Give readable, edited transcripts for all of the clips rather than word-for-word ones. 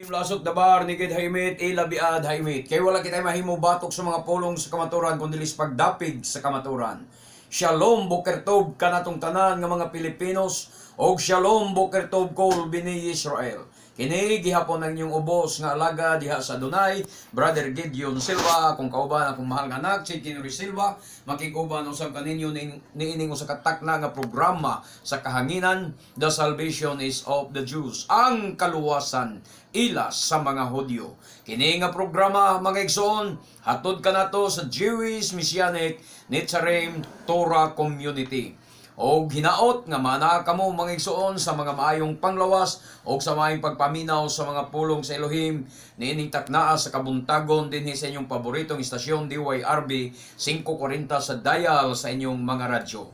Lasot dabar ni Gid Haimit, ilabiad Haimit. Kay wala kitay mahimo batok sa mga pulong sa kamaturan kun dili sa pagdapig sa kamaturan. Shalom boker tov kanatong tanan nga mga Pilipinos og shalom boker tov kol bini Israel. Kini gihapon ang inyong ubos nga alaga diha sa Adonai, Brother Gideon Silva, akong kauban, akong mahal nga anak, si Kinuri Silva, makikuban usab kaninyo niining usa ka takna nga programa sa kahanginan, The Salvation is of the Jews, ang kaluwasan ila sa mga Hudyo. Kini nga programa, mga igsoon, hatod kanato sa Jewish Messianic Netzarim Torah Community. Og hinaot nga mana kamo, mga igsoon, sa mga maayong panglawas og sa maayong pagpaminaw sa mga pulong sa Elohim niining taknaa sa kabuntagon dinhi sa inyong paboritong istasyon DYRB 540 sa dial sa inyong mga radyo.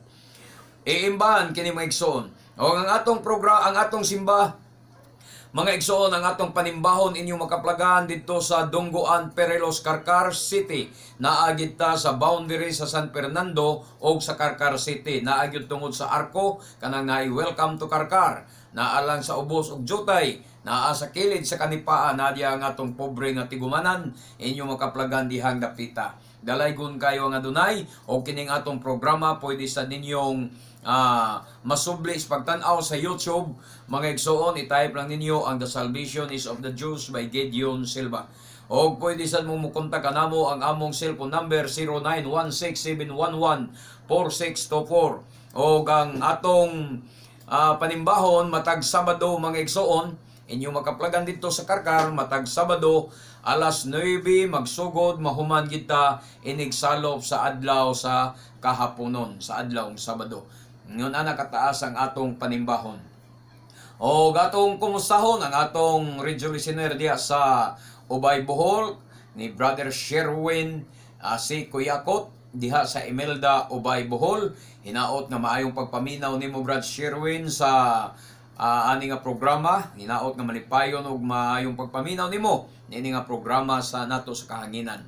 Iimbahan kini, mga igsoon. Og ang atong program, ang atong simba, mga igsoon, ang atong panimbahon inyong makaplagan dito sa Donggoan, Perelos, Carcar City. Naa gyud ta sa boundary sa San Fernando o sa Carcar City. Naa gyud tungod sa Arko, kanang naay "Welcome to Carcar". Naa lang sa ubos og jutay, naa sa kilid sa kanipaan, naa diya ang atong pobre nga tigumanan, inyong makaplagan dihang dapita. Dalaygon kayo ang Adonai o kining atong programa pwede sa ninyong masubli sa pagtan-aw sa YouTube. Mga igsoon, i-type lang ninyo ang The Salvation is of the Jews by Gideon Silva. O pwede sad mo mukontak kanamo, ang among cellphone number 0916-711-4624. O ang atong panimbahon matag Sabado, mga igsoon, inyong makaplagan dito sa Karkar matag Sabado alas 9 magsugod, mahuman kita inigsalop sa adlaw sa kahaponon sa adlaw Sabado. Ngayon ana kataas ang atong panimbahon. O atong kumustahon ang atong radio listener diya sa Ubay, Bohol, ni Brother Sherwin si Kuyakot diha sa Imelda, Ubay, Bohol. Hinaot nga maayong pagpaminaw nimo, Brad Sherwin, sa ani nga programa. Hinaot nga malipayon og maayong pagpaminaw nimo niini nga programa sa nato sa kahanginan.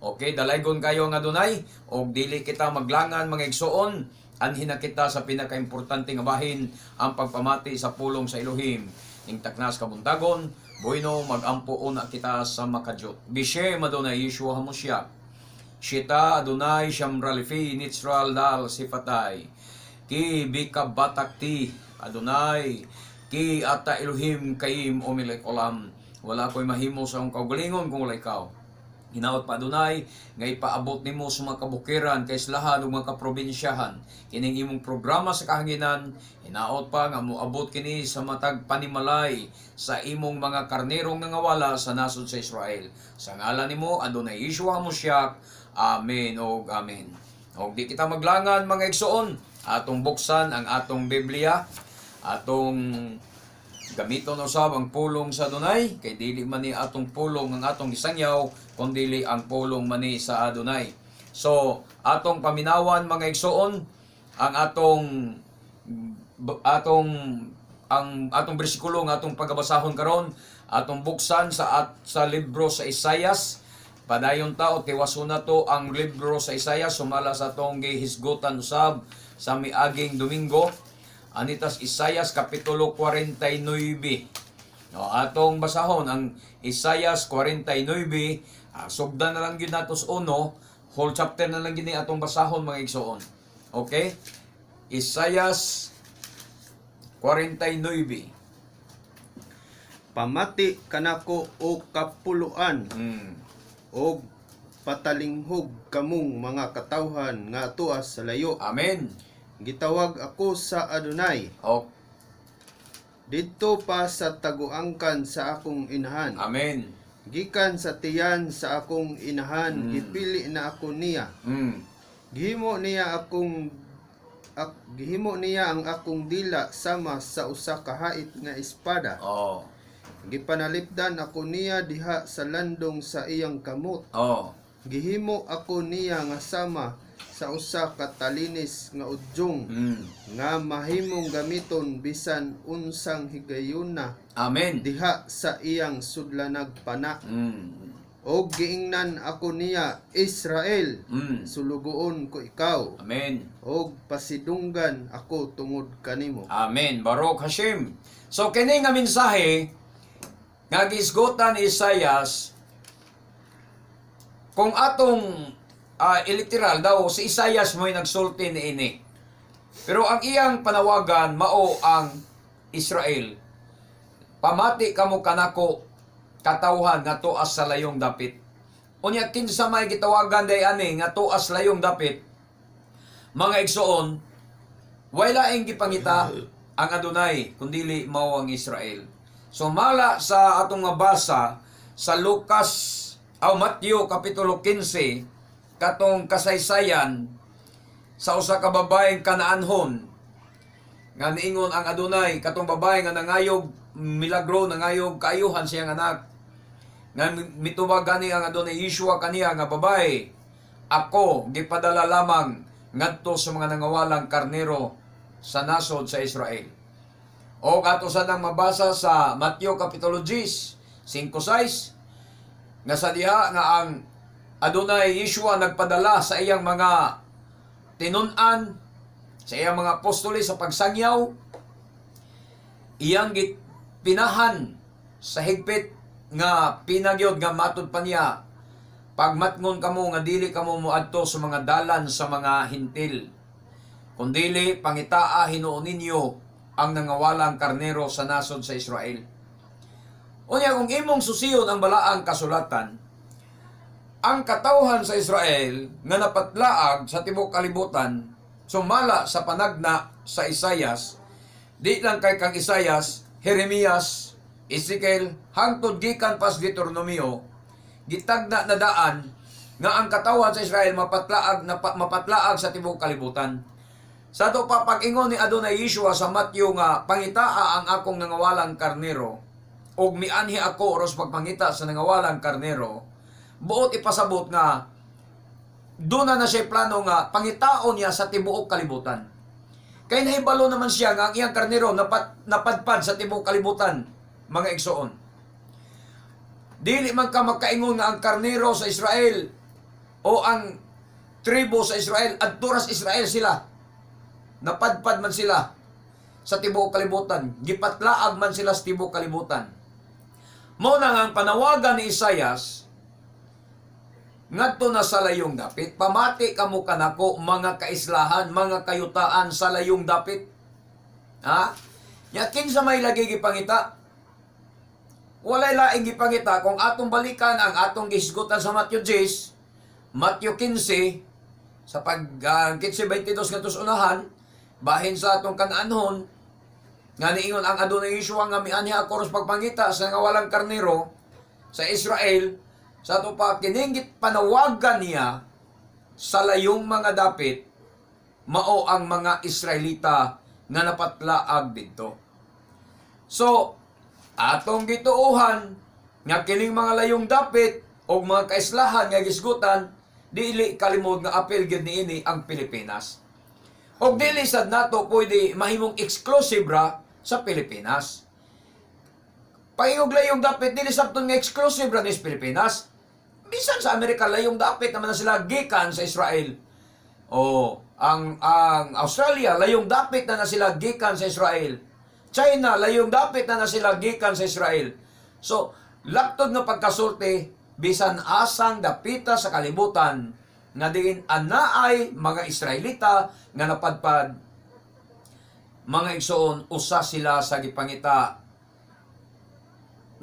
Okay, dalaygon kayo nga Adonai og dili kita maglangan, mga igsoon. Anhin na kita sa pinakaimportante nga bahin, ang pagpamati sa pulong sa Elohim. Ning taknas kabuntagon, bueno, magampo una kita sa makajot. Bishem Adonai Yeshua Hamashiach. Shita Adonai Shamralifi Nitzral Dal Sifatay. Ki bika batakti Adonai ki ata Elohim kaim umelech olam. Wala ko'y mahimo sa akong kaugalingon kung wala ikaw. Hinaot pa, Adonai, nga ipaabot nimo sa mga kabukiran, kaislahan ug mga kaprobinsyahan kining imong programa sa kahanginan. Hinaot pa nga moabot kini sa matag panimalay sa imong mga karnerong nangawala sa nasod sa Israel. Sa ngalan nimo, Adonai Yeshua Hamashiach. Amen ug amen. Og di kita maglangan, mga igsoon, atong buksan ang atong Biblia, atong gamiton usab ang pulong sa Adonai kay dili man ni atong pulong ang atong gisangyaw kun dili ang pulong man ni sa Adonai. So atong paminawan, mga igsoon, ang atong atong ang atong bersikulo nga atong pagabasahon karon, atong buksan sa libro sa Isayas. Padayon ta o tiwason na to ang libro sa Isayas sumala sa atong gihisgutan usab sa miaging Domingo. Anitas Isayas kapitulo 49. No, atong basahon ang Isayas 49, sugdan na lang gyud nato sa uno, whole chapter na lang gyud ni atong basahon, mga igsoon. Okay? Isayas 49. Pamati kanako, o kapuluan, og patalinghog kamong mga katawhan nga tuas sa layo. Amen. Gitawag ako sa Adonai didto pa sa taguangkan sa akong inahan. Amen. Gikan sa tiyan sa akong inahan, gipili na ako niya. Gihimo niya ang akong dila sama sa usa ka hait nga espada. Gipanalipdan ako niya diha sa landong sa iyang kamot. Gihimo ako niya nga sama sa usa ka talinis nga udyong nga mahimong gamiton bisan unsang higayuna diha sa iyang sudlanag pana. Og giingnan ako niya, "Israel, sulugoon ko ikaw." Amen. Og pasidunggan ako tungod kanimo. Amen. Baruch Hashem. So kini nga mensahe Nga gihisgutan ni Isayas, kung atong iliteral daw, si Isayas mo'y nagsulti niini. Pero ang iyang panawagan mao ang Israel. "Pamati kamo kanako, katawhan nga tuas sa layong dapit." Unya kinsa may gitawagan day ani nga tuas layong dapit? Mga igsoon, way laing gipangita ang Adunay kundili mao ang Israel. So mala sa atong mabasa sa Lucas aw Matthew kapitulo 15, katong kasaysayan sa usa ka babaeng Kanaanhon nga niingon ang Adunay, katong babae nga nangayog milagro, nangayog kaayuhan siyang anak, nga mitubag gani ang Adunay Yeshua kaniya nga, "Babae, ako gipadala lamang ngadto sa mga nangawalang karnero sa nasod sa Israel." O ato sa nang mabasa sa Matthew kapitulo 10, 5-6, nga sa diha nga ang Adunay Yeshua nagpadala sa iyang mga tinun-an, sa iyang mga apostoles sa pagsangyaw, iyang gipinahan sa higpit nga pinagyod nga matud pa niya, "Pagmatngon kamo nga dili kamo moadto sa mga dalan sa mga Hintil, kundili pangitaa hinuon ninyo ang nangawalang karnero sa nasod sa Israel." Unya kung imong susiyon ang balaang kasulatan, ang katawhan sa Israel nga napatlaag sa tibok kalibutan, sumala sa panagna sa Isayas, di lang kay kang Isayas, Jeremias, Ezekiel, hangtod gikan pas Deuteronomio, gitagna na daan nga ang katawhan sa Israel mapatlaag na mapatlaag sa tibok kalibutan. Sa ato pa pag-ingon ni Adonai Yeshua sa Matthew nga pangitaa ang akong nangawalang karnero ug mianhi ako oros pagpangita sa nangawalang karnero, buot ipasabot nga doon na siya plano nga pangitaon niya sa tibuok kalibutan. Kay nahibalo naman siya nga ang iyang karnero napadpad sa tibuok kalibutan, mga igsoon. Dili man ka makaingon nga ang karnero sa Israel o ang tribo sa Israel, adto ras Israel sila. Napadpad man sila sa tibuok kalibutan. Gipatlaag man sila sa tibuok kalibutan. Mao na nga ang panawagan ni Isayas ngadto na sa layong dapit. "Pamati kamo kanako, mga kaislahan, mga kayutaan sa layong dapit." Ha? Ya kinsa may lagi gipangita? Walay laing gipangita kung atong balikan ang atong gihisgutan sa Matthew 10, Matthew 15, sa pag 15:22 ngadto sa unahan, bahin sa atong Kanaanhon nga niingon ang Adonai Yeshua nga mianhi ako ros pagpangita sa nga walang karnero sa Israel. Sa ato pa kininggit panawagan niya sa layong mga dapit, mao ang mga Israelita nga napatlaag didto. So, atong gituohan nga kining mga layong dapit o mga kaislahan nga gisgutan, dili kalimod nga apil gyud niini ang Pilipinas. Og dili sad nato pwede mahimong exclusive ra sa Pilipinas. Pag-ingog layong dapit, dili sabton nga exclusive ra ni sa Pilipinas. Bisan sa Amerika, layong dapit naman na sila gikan sa Israel. O ang Australia, layong dapit na na sila gikan sa Israel. China, layong dapit na na sila gikan sa Israel. So, laktod nga pagkasulti, bisan asang dapita sa kalibutan nga diin anaay mga Israelita nga napadpad, mga igsoon, usa sila sa gipangita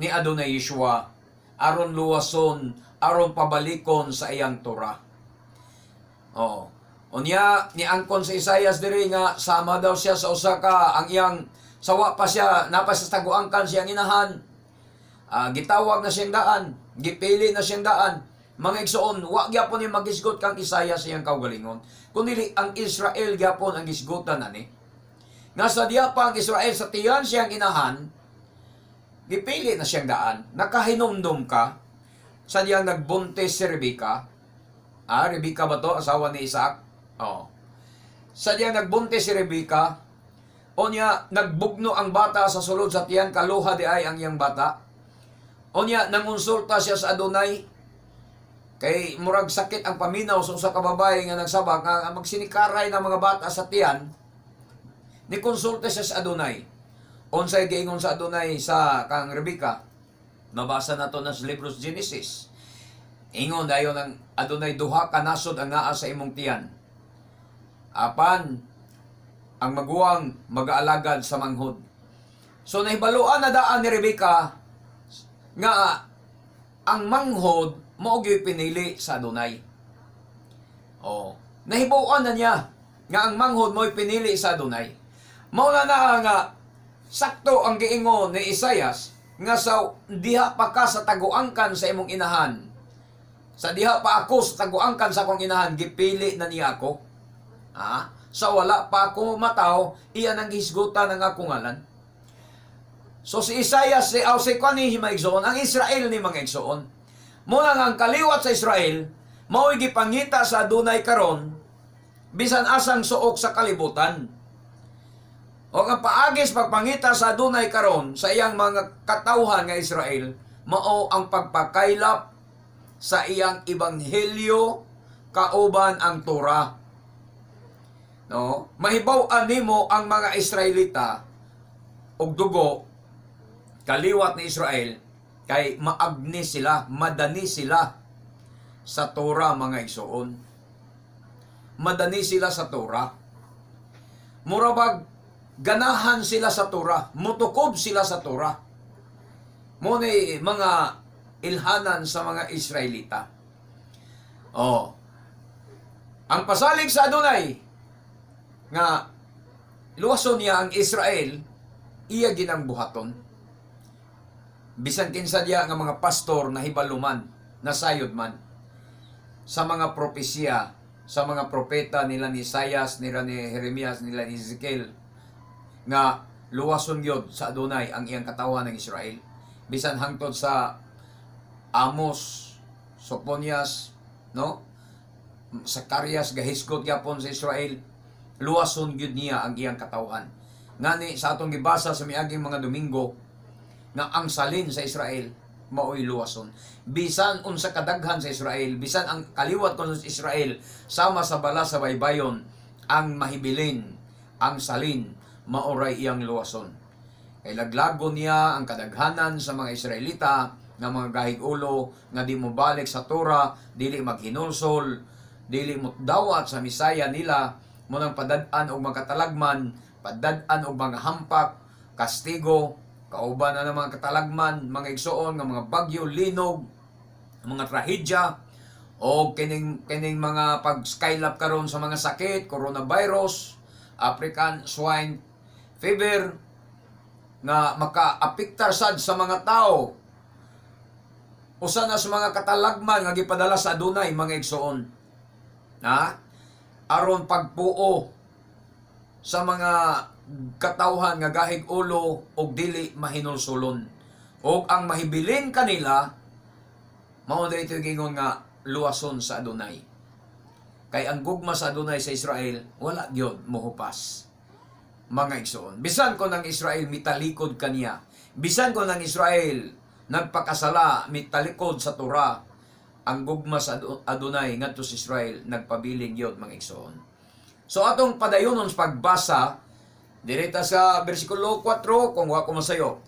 ni Adonai Yeshua aron luwason, aron pabalikon sa iyang Torah. Oh. Unya niangkon sa Isayas diri nga sama daw siya sa usa ka ang iyang sawa pa siya napa sa taguangkan siyang inahan. Gitawag na siyang daan, gipili na siyang daan. Mga igsoon, wa gyapon ni magisgot kang Isayas sa iyang kaugalingon. Kundi ang Israel gyapon ang gisgutan ani. Nga sa diya pa ang Israel sa tiyan siyang inahan, gipili na siyang daan. Nakahinumdum ka sa diyang nagbuntis si Rebecca. Rebecca ba to? Asawa ni Isaac? Oo. Sa diyang nagbuntis si Rebecca, o niya, nagbugno ang bata sa sulod sa tiyan, kaluha di ay ang iyang bata. O niya, nangonsulta siya sa Adonai, kay murag sakit ang paminaw sa usa ka babae nga nagsabak nga magsinikaray ng mga bata sa tiyan, ni konsulta siya sa Adonai. Unsay giingon sa Adonai sa kang Rebecca? Mabasa nato na sa libro sa Genesis. Ingon dayon ang adunay duha ka nasod ang naa sa imong tiyan. Apan ang maguwang magaalagad sa manghod. So nahibaluan na daan ni Rebecca nga ang manghod mao gyud pinili sa Adonai. Oh, nahibaw-an na niya nga ang manghod mo'y pinili sa Adonai. Mao na naa nga sakto ang giingon ni Isayas nga sa diha pa ka sa taguangkan sa imong inahan. Sa diha pa ako sa taguangkan sa akong inahan, gipili na niya ako. Ah, sa wala pa ako mataw, iya nang gihisgutan ang akong ngalan. So si Isaiah, si aw si kwan ni mga igsoon, ang Israel ni mga igsoon. Muna nga ang kaliwat sa Israel, mao'y gipangita sa Adunay karon bisan asang suok sa kalibutan. O ang paagis pagpangita sa Adunay karon sa iyang mga katawhan nga Israel, mao ang pagpakaylap sa iyang ebanghelyo kauban ang Torah. No? Mahibaw-an nimo ang mga Israelita og dugo kaliwat ni Israel kay maagni sila, madani sila sa Torah, mga igsoon. Madani sila sa Torah. Murabag ganahan sila sa Torah, mutukob sila sa Torah. Mao ni mga ilhanan sa mga Israelita. Oh. Ang pasalig sa Adonai nga luwason niya ang Israel, iya ginang buhaton. Bisan kinsa diya nga mga pastor na hibaluman, nasayod man sa mga propesya, sa mga propeta nila ni Isaias, nila ni Jeremias, nila ni Ezekiel, nga luwason gyud sa Adonai ang iyang katawan ng Israel. Bisan hangtod sa Amos, Soponias, no? Zacarias gahisgot gyapon sa Israel, luwason gyud niya ang iyang katawhan. Ngani sa atong gibasa sa miaging mga Domingo nga ang salin sa Israel maoy luwason. Bisan unsa kadaghan sa Israel, bisan ang kaliwat kuno sa Israel sama sa bala sa baybayon, ang mahibilin, ang salin maoray iyang luwason. Kay laglagon niya ang kadaghanan sa mga Israelita nga mga gahig ulo nga di mo balik sa Torah, dili maghinulsol, dili mo dawat sa Misaya nila, mo nang padad-an og mga katalagman, padad-an og mga hampak, kastigo, kauban na ng mga katalagman, mga igsoon nga mga bagyo, linog, mga trahedya, o kining kining mga pag-skylap karon sa mga sakit, coronavirus, African swine fever, nga makaapektar sad sa mga tao. Usa na sa mga katalagman nga gipadala sa Adunay, mga igsoon. Na aron pagpuo sa mga katawhan nga gahig ulo og dili mahinulsulon. Og ang mahibilin kanila mao diri gingon nga luwason sa Adunay. Kay ang gugma sa Adunay sa Israel wala gyud mohupas, mga igsoon. Bisan kon ang Israel mitalikod kaniya, bisan kon ang Israel nagpakasala, mitalikod sa Torah, ang gugma sa Adonai ngadto sa Israel nagpabilin gyud, mga igsoon. So atong padayonon sa pagbasa direta sa bersikulo 4 kung wa ko masayo.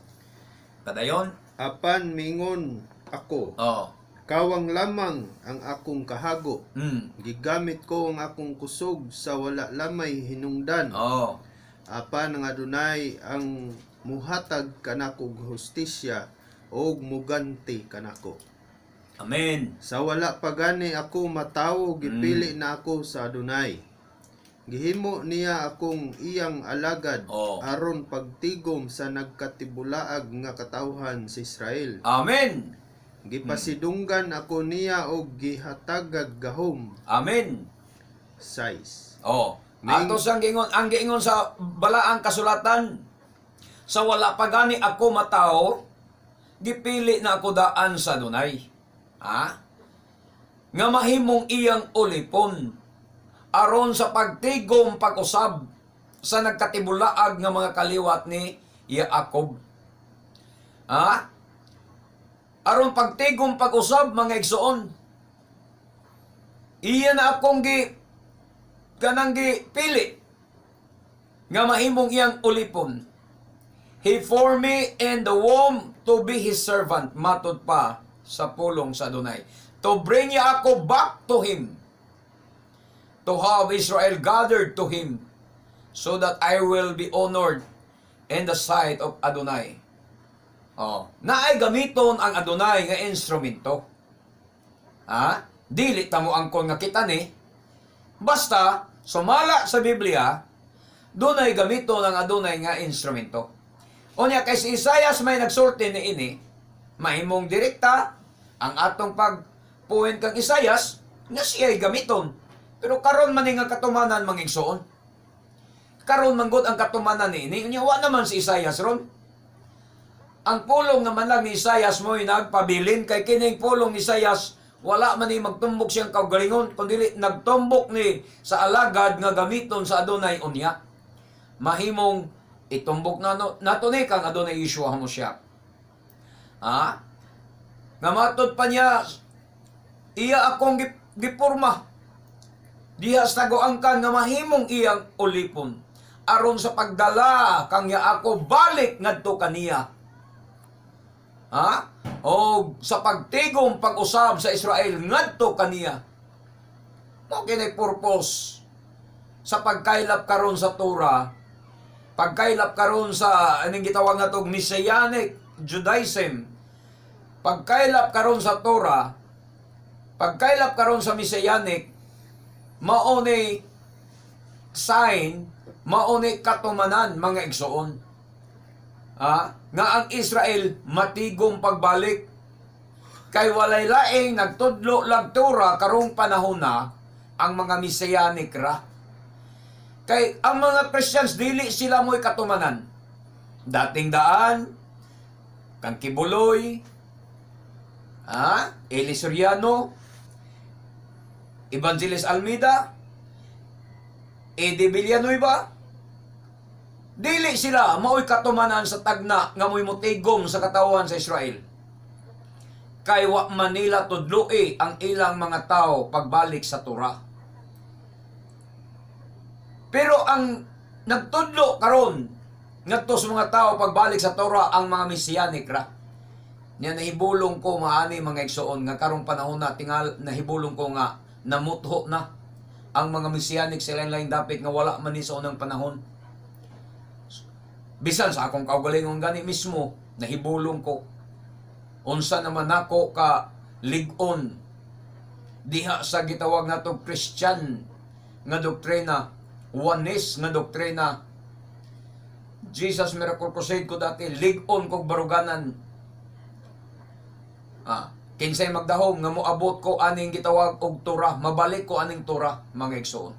Padayon. Apan mingon ako, kawang lamang ang akong kahago. Gigamit ko ang akong kusog sa wala lamay hinungdan. Apan ang Adunay ang muhatag kanako og hustisya og muganti kanako. Amen. Sa wala pa gani ako matawo, gipili na ako sa Adunay. Gihimo niya akong iyang alagad aron pagtigom sa nagkatibulaag nga katawhan sa Israel. Amen. Gipasidunggan ako niya og gihatagag gahom. Amen. Size. Oh. Ato sang giingon, ang giingon sa balaang kasulatan, sa wala pa gani ako matawo, gipili na ako daan sa Adonai. Ha? Nga mahimong iyang ulipon aron sa pagtigom pag-usab sa nagkatibulaag nga mga kaliwat ni Jacob. Ha? Aron pagtigom pag-usab, mga igsoon. Iya na akong gi kanang gipili nga mahimong iyang ulipon. He formed me in the womb to be His servant, matud pa sa pulong sa Adonai. To bring Yaakov back to Him. To have Israel gathered to Him, so that I will be honored in the sight of Adonai. Oh, naay gamiton ang Adonai nga instrumento. Ha? Dili ta mo angkon nga kita ni. Basta sumala sa Biblia, dunay gamiton ang Adonai nga instrumento. Unya kay si Isaias may nagsulti ni ini, mahimong direkta ang atong pagpuwent kang Isaias nga siya'y gamiton. Pero karon man ni nga katumanan, mga igsoon. Karon man gud ang katumanan ni ini, unya wa naman si Isaias ron. Ang pulong naman lang ni Isaias mo'y nagpabilin kay kining pulong ni Isaias wala man ni magtumbok siyang kaugalingon kundi nagtumbok ni sa alagad nga gamiton sa Adonai unya. Mahimong itumbok na no, nato ni kang Adonai Yeshua Hamashiach. Ha? Nga matod pa niya, iya akong gipurma diha sa taguangkan nga mahimong iyang ulipon aron sa pagdala kang Yaakov balik ngadto kaniya. Ha? O sa pagtigom pag-usab sa Israel ngadto kaniya. Mao kini purpose sa pagkaylap karon sa Torah, pagkaylap karon sa aning gitawag natog Messianic Judaism, pagkaylap karon sa Torah, pagkaylap karon sa Messianic, mao ni sign, mao ni katumanan, mga igsoon. Ah, nga ang Israel matigom pagbalik kay walay laing nagtudlo lag Torah karong panahon na ang mga Messianic ra. Kay ang mga Christians, dili sila mo'y katumanan. Dating Daan, kang Quiboloy, Eli Soriano, Evangelist Almeda, Eddie Villanueva, dili sila mao'y katumanan sa tagna nga mo'y motigom sa katawan sa Israel. Kay wa man nila tudloi ang ilang mga tao pagbalik sa Torah. Pero ang nagtudlo karon ngadto sa mga tao pagbalik sa Torah, ang mga Messianic ra. Nya nahibulong ko maani, mga igsoon, nga karong panahon na tingal nahibulong ko nga namutho na ang mga Messianic sa lain dapit nga wala man ni sa unang panahon. Bisan sa akong kaugalingon gani mismo, nahibulong ko. Unsa naman nako ka lig-on diha sa gitawag nato Christian nga doktrina, oneness nga doktrina. Jesus Miracle Crusade ko dati, lig-on kog baruganan. Kinsay magdahom nga moabot ko aning gitawag og Torah, mabalik ko aning Torah, mga igsoon.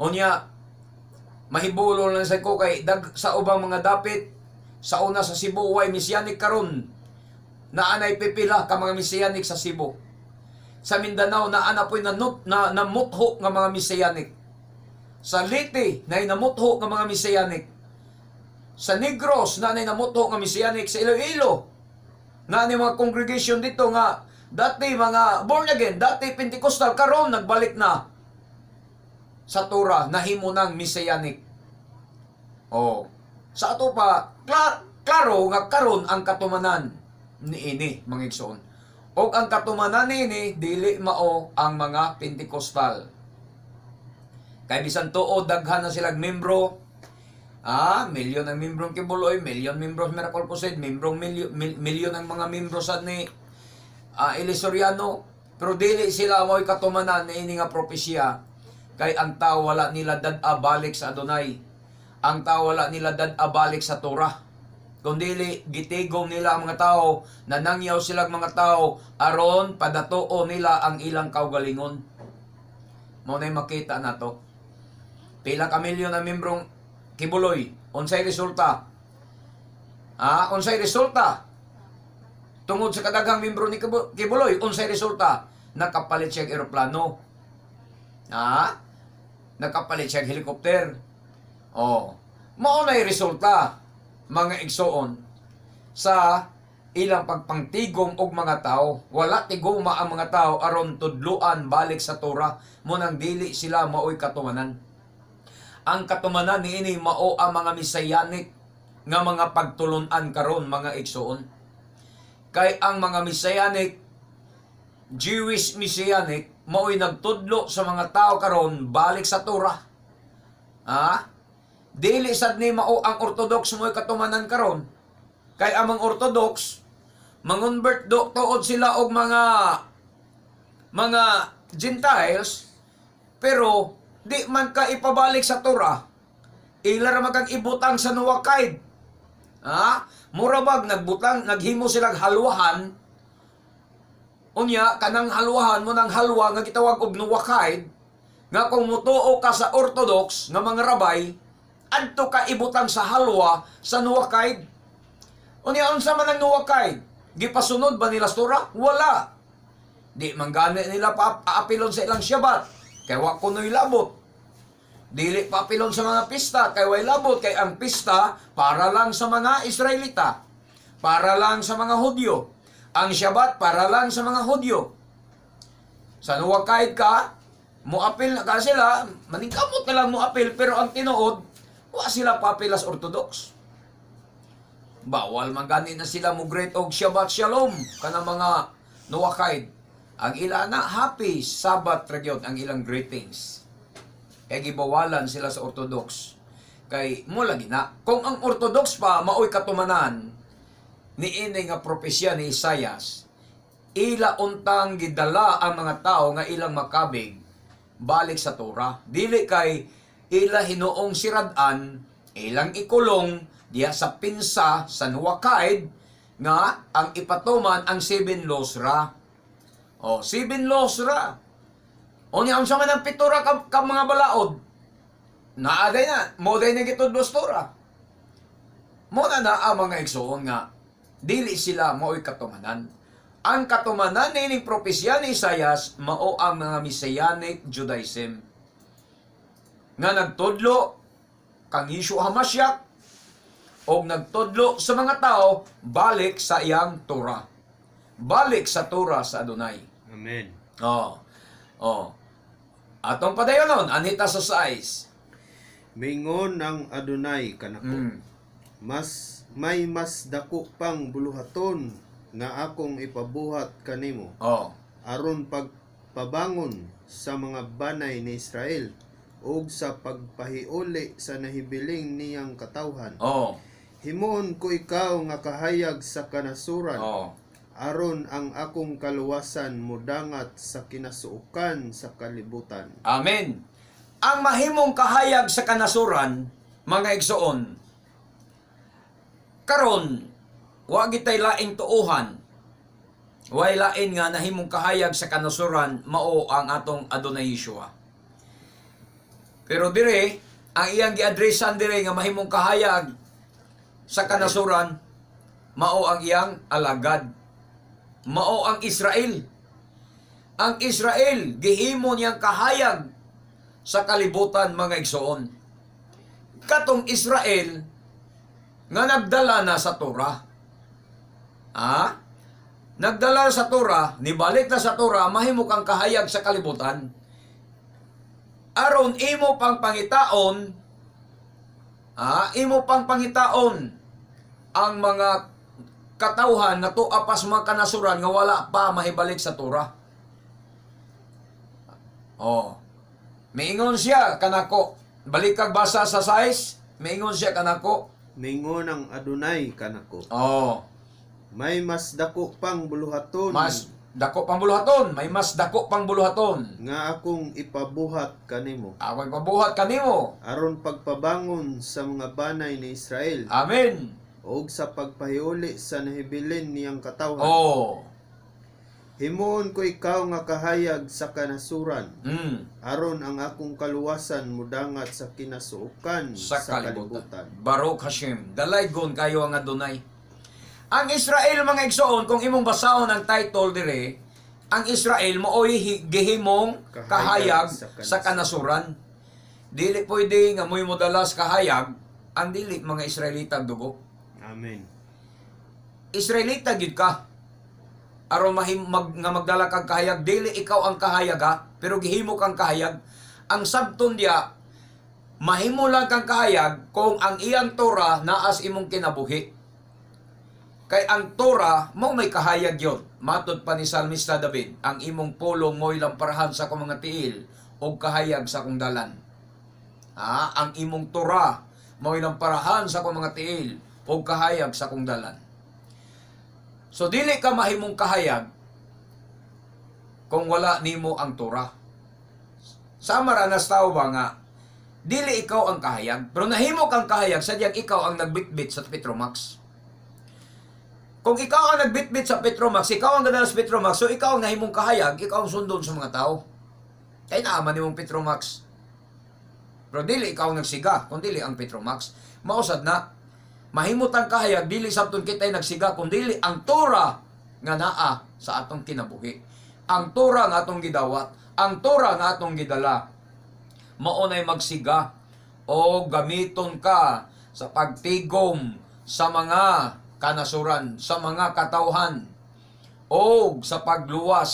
Unya, mahibulo lang sa ko kay dag sa ubang mga dapit, sa una sa Cebu way Messianic, karon naanay pipila ka mga Messianic sa Cebu. Sa Mindanao naa na po'y nanut na namutho nga mga Messianic. Sa Leyte nay namutho nga mga Messianic. Sa Negros na namutho nga Messianic. Sa Iloilo na ni mga congregation dito nga dati mga born again, dati Pentecostal, karon nagbalik na sa Torah, nahimo ng Messianic. Oh. Sa ato pa, klaro nga karon ang katumanan niini, mga igsoon. Og ang katumanan niini dili mao ang mga Pentecostal. Kay bisan tuod daghan na silang membro, milyon ang membro ng Quiboloy, milyon membro sa Miracle Crusade, membrong milyon, milyon ang mga membro sa ni Eli Soriano, pero dili sila mo'y katumanan niini nga propesya kay ang tao wala nila dad-a balik sa Adonai. Ang tao wala nila dad-a balik sa Torah. Kundili gitigom nila ang mga tao, nanangyaw silang mga tao aron padatuo nila ang ilang kaugalingon. Mao na'y makita nato. Pila ka milyon ang membrong Quiboloy, unsay resulta? Unsay resulta? Tungod sa kadaghang membro ni Quiboloy, unsay resulta? Nakapalit siya og eroplano. Nakapalit siya og helicopter. Oh, mao na'y resulta, mga igsoon, sa ilang pagpangtigom og mga tao. Wala tigoma ang mga tao aron tudluan balik sa Torah mo nang dili sila maoy katumanan. Ang katumanan niini mao ang mga Messianic nga mga pagtulunan karon, mga igsoon. Kay ang mga Messianic, Jewish Messianic, mao'y nagtudlo sa mga tao karon balik sa Torah. Ha? Dili sad ni mao ang Orthodox mo'y katumanan karon. Kay ang mga Orthodox, mangonvert do tuod sila og mga Gentiles, pero di man ka ipabalik sa Torah. Ila ra man kang ibutang sa Noahide. Ha? Mura bag nagbutang, naghimo silang halwahan. Unya kanang halwahan mo nang halwa nga gitawag og Noahide, nga kung mutuo ka sa Orthodox nga mga rabay, adto ka ibutang sa halwa sa Noahide. Unya, unsa man ang Noahide? Gipasunod ba nila sa Torah? Wala. Di man gani nila pa aapilon sa ilang Shabbat kay wa kuno'y labot. Dili pa apilon sa mga pista kay way labot, kay ang pista para lang sa mga Israelita. Para lang sa mga Hudyo. Ang Shabbat para lang sa mga Hudyo. Sa Noahide ka, moapil na ka sila, maningkamot na lang moapil, pero ang tinuod, wa sila paapil as Orthodox. Bawal man gani na sila mo greet og Shabbat Shalom kanang mga Noahide. Ang ila na, Happy Sabbath ra gyud ang ilang greetings. Kay gibawalan sila sa Orthodox. Kay mo lagi na kung ang Orthodox pa maoy katumanan niini nga propesya ni Isayas, ila untang gidala ang mga tao nga ilang makabig balik sa Torah. Dili kay ila hinuong sirad-an, ilang ikulong diya sa pinsa sa Noahide nga ang ipatuman ang seven laws ra. Oh, seven laws ra. O niya, unsa man ang pito ra ka mga balaod? Naa day na, mo day na gitudlo sa Torah. Mo na naa, mga igsoon, nga dili sila mao'y katumanan. Ang katumanan nining propesya ni Isayas mao ang mga Messianic Judaism nga nagtudlo kang Yeshua HaMashiach og nagtudlo sa mga tao balik sa iyang Torah. Balik sa Torah sa Adonai. Amen. Oh. Atong padayonon, anhita sa sais. Mingon ang Adonai kanako. Mas may mas dako pang buluhaton nga akong ipabuhat kanimo aron pagpabangon sa mga banay ni Israel ug sa pagpahiuli sa nahibiling niyang katawhan. Himuon ko ikaw nga kahayag sa kanasuran aron ang akong kaluwasan modangat sa kinasuokan sa kalibutan. Amen. Ang mahimong kahayag sa kanasuran, mga igsoon, karon wa gitay laing tuohan. Way lain nga nahimong kahayag sa kanasuran, mao ang atong Adonai Yeshua. Pero dire, ang iyang giadresan dire nga mahimong kahayag sa kanasuran, mao ang iyang alagad. Mao ang Israel. Ang Israel, gihimo niyang kahayag sa kalibutan, mga igsoon. Katong Israel nga nagdala na sa Torah. Ah? Nagdala sa Torah, nibalik na sa Torah, mahimo kang kahayag sa kalibutan. Aron imo pang pangitaon, imo pang pangitaon ang mga katawhan na tua pas mga kanasuran nga wala pa mahibalik sa Torah. Oh. Miingon siya kanako. Balik kag basa sa sais, miingon siya kanako. Mingon ang Adonai kanako. May mas dako pang buluhaton Mas dako pang buluhaton, may mas dako pang buluhaton nga akong ipabuhat kanimo ako ipabuhat kanimo aron pagpabangon sa mga banay ni Israel Amen. ug sa pagpahiuli sa nahibilin niyang katawhan. Himuon ko ikaw nga kahayag sa kanasuran aron ang akong kaluwasan mudangat sa kinasuokan sa sa kalibutan. kalibutan. Baruch Hashem. Dalaygon kayo ang Adonai. Ang Israel, mga igsoon, kung imong basahon ang title dire, ang Israel maoy gihimong kahayag kahayag sa kanasuran. Dili pwede nga mo'y modala sa kahayag ang dili mga Israelita ang dugo. Amen. Israelita gyud ka. Aron nga magdala kag kahayag, dili ikaw ang kahayag ha, pero gihimo kang kahayag. Ang sabton diya, Mahimo lang kang kahayag kung ang iyang Torah naas imong kinabuhi. Kay ang Torah mo may kahayag yon. Matod pa ni Salmista David, ang imong pulong mo'y lamparahan sa akong mga tiil o kahayag sa akong dalan. Ha? Ang imong Torah mo'y lamparahan sa akong mga tiil o kahayag sa akong dalan. So dili ka mahimong kahayag kung wala nimo ang Torah. Sama ra nas tao ba nga dili ikaw ang kahayag, pero nahimo kang kahayag sadyang ikaw ang nagbitbit sa Petromax. Kung ikaw ang nagbitbit sa Petromax, ikaw ang gadala sa Petromax, so ikaw ang nahimong kahayag, ikaw ang sundon sa mga tao. Kay naaman nimong Petromax. Pero dili ikaw ang nagsiga, kung dili ang Petromax. Mausad na, mahimot ang kahayag, dili sabton kita'y nagsiga, kung dili ang Torah nga naa sa atong kinabuhi. Ang Torah nga atong gidawat, ang Torah nga atong gidala, mao nay magsiga o gamiton ka sa pagtigom sa mga kanasuran, sa mga katawhan, o sa pagluwas,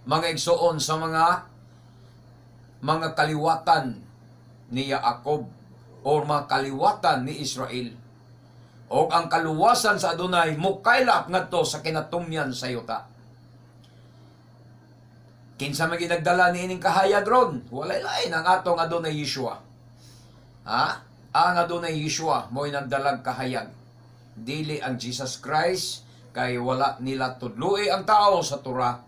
mga igsoon, sa mga kaliwatan ni Jacob o mga kaliwatan ni Israel. O ang kaluwasan sa Adonai mukaylap ngadto sa kinatumyan sa yuta. Kinsa man ginagdala ni ining kahayag ron? Walay lain ang atong Adonai Yeshua. Ha? Ang Adonai Yeshua mo'y nagdalag kahayag. Dili ang Jesus Christ, kay wala nila tudloi ang tao sa Torah.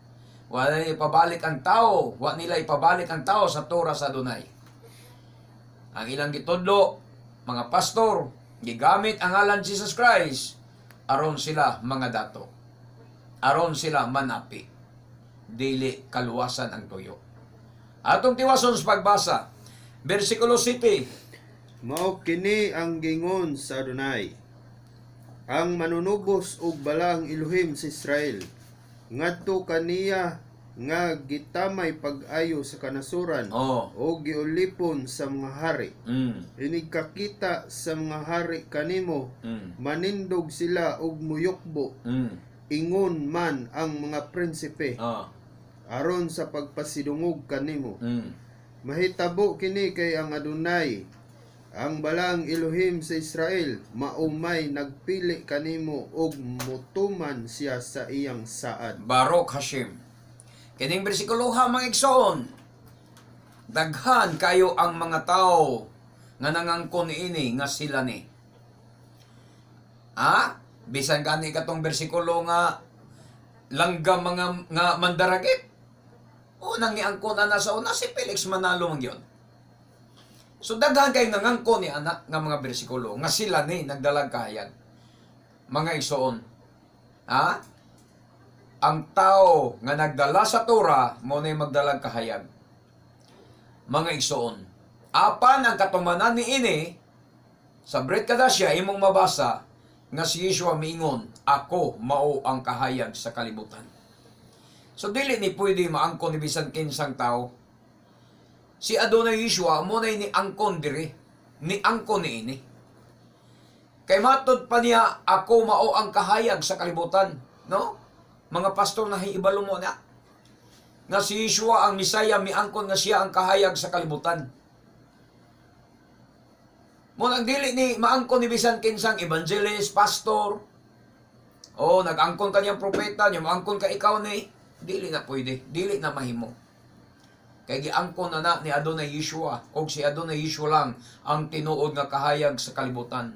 Wala nila ipabalik ang tao, wala nila ipabalik ang tao sa Torah sa Adonai. Ang ilang gitudlo, mga pastor, gigamit ang ngalan Jesus Christ aron sila mga dato. Aron sila manapi. Dili kaluwasan ang tuyo. Atong tiwason sa pagbasa. Versikulo 7. Mao kini ang gingon sa Adonai, ang manunubos og balaang Elohim sa Israel, ngadto kaniya nga gitamay pag-ayo sa kanasuran o giulipon sa mga hari. Inig kakita sa mga hari kanimo, manindog sila og muyukbo, ingon man ang mga prinsipe aron sa pagpasidungog kanimo. Mahitabo kini kay ang Adonai, ang balaang Elohim sa Israel, maumay nagpili kanimo og mutuman siya sa iyang saad. Baruch Hashem. Kining bersikulo ha, mga igsoon. Daghan kayo ang mga tao nga nangangkon ini nga sila ni. Ha? Bisan gani katong bersikulo nga langgam mga nga mandaragit. Unang niangkon ana sa una si Felix Manalo man gyud. So daghan kay nangangkon ni ana nga mga bersikulo nga sila ni nagdalag kahayag. Mga igsoon. Ha? Ang tao nga nagdala sa Torah mo na magdalag kahayag. Mga igsoon. Apan ang katumanan ni ini sa Brit Kadasya imong mabasa nga si Yeshua miingon, "Ako mao ang kahayag sa kalibutan." So dili ni pwede maangkon ni bisan kinsang tao. Si Adonai Yeshua mo na ni angkon diri, ni angkon ni ini. Kay matod pa niya, "Ako mao ang kahayag sa kalibutan," no? Mga pastor na ibalo mo na. Nga si Yeshua ang Misaya miangkon nga siya ang kahayag sa kalibutan. Mo nang dili ni maangkon ni bisan kinsang evangelist, pastor. O nag-angkon ka niyang propeta, niya maangkon ka ikaw ni, dili na pwede, dili na mahimo. Kay giangkon na na ni Adonai Yeshua, og si Adonai Yeshua lang ang tinuod nga kahayag sa kalibutan.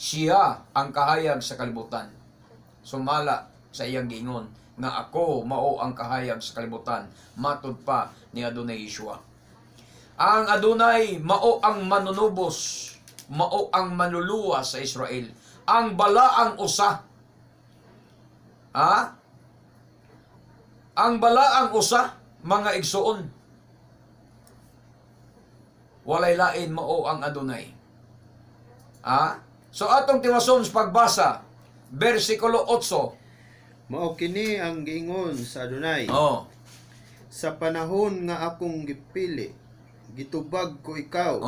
Siya ang kahayag sa kalibutan. Sumala sa iyang giingon nga "Ako mao ang kahayag sa kalibutan," matud pa ni Adonai Yeshua. Ang Adonai mao ang manunubos, mao ang manluluwas sa Israel. Ang balaang usa. Ha? Ang balaang usa, mga igsoon. Walay lain, mao ang Adonai. Ha? So atong tiwason sa pagbasa, versikulo 8. Mao kini ang giingon sa Adonai. Sa panahon nga akong gipili, gitubag ko ikaw,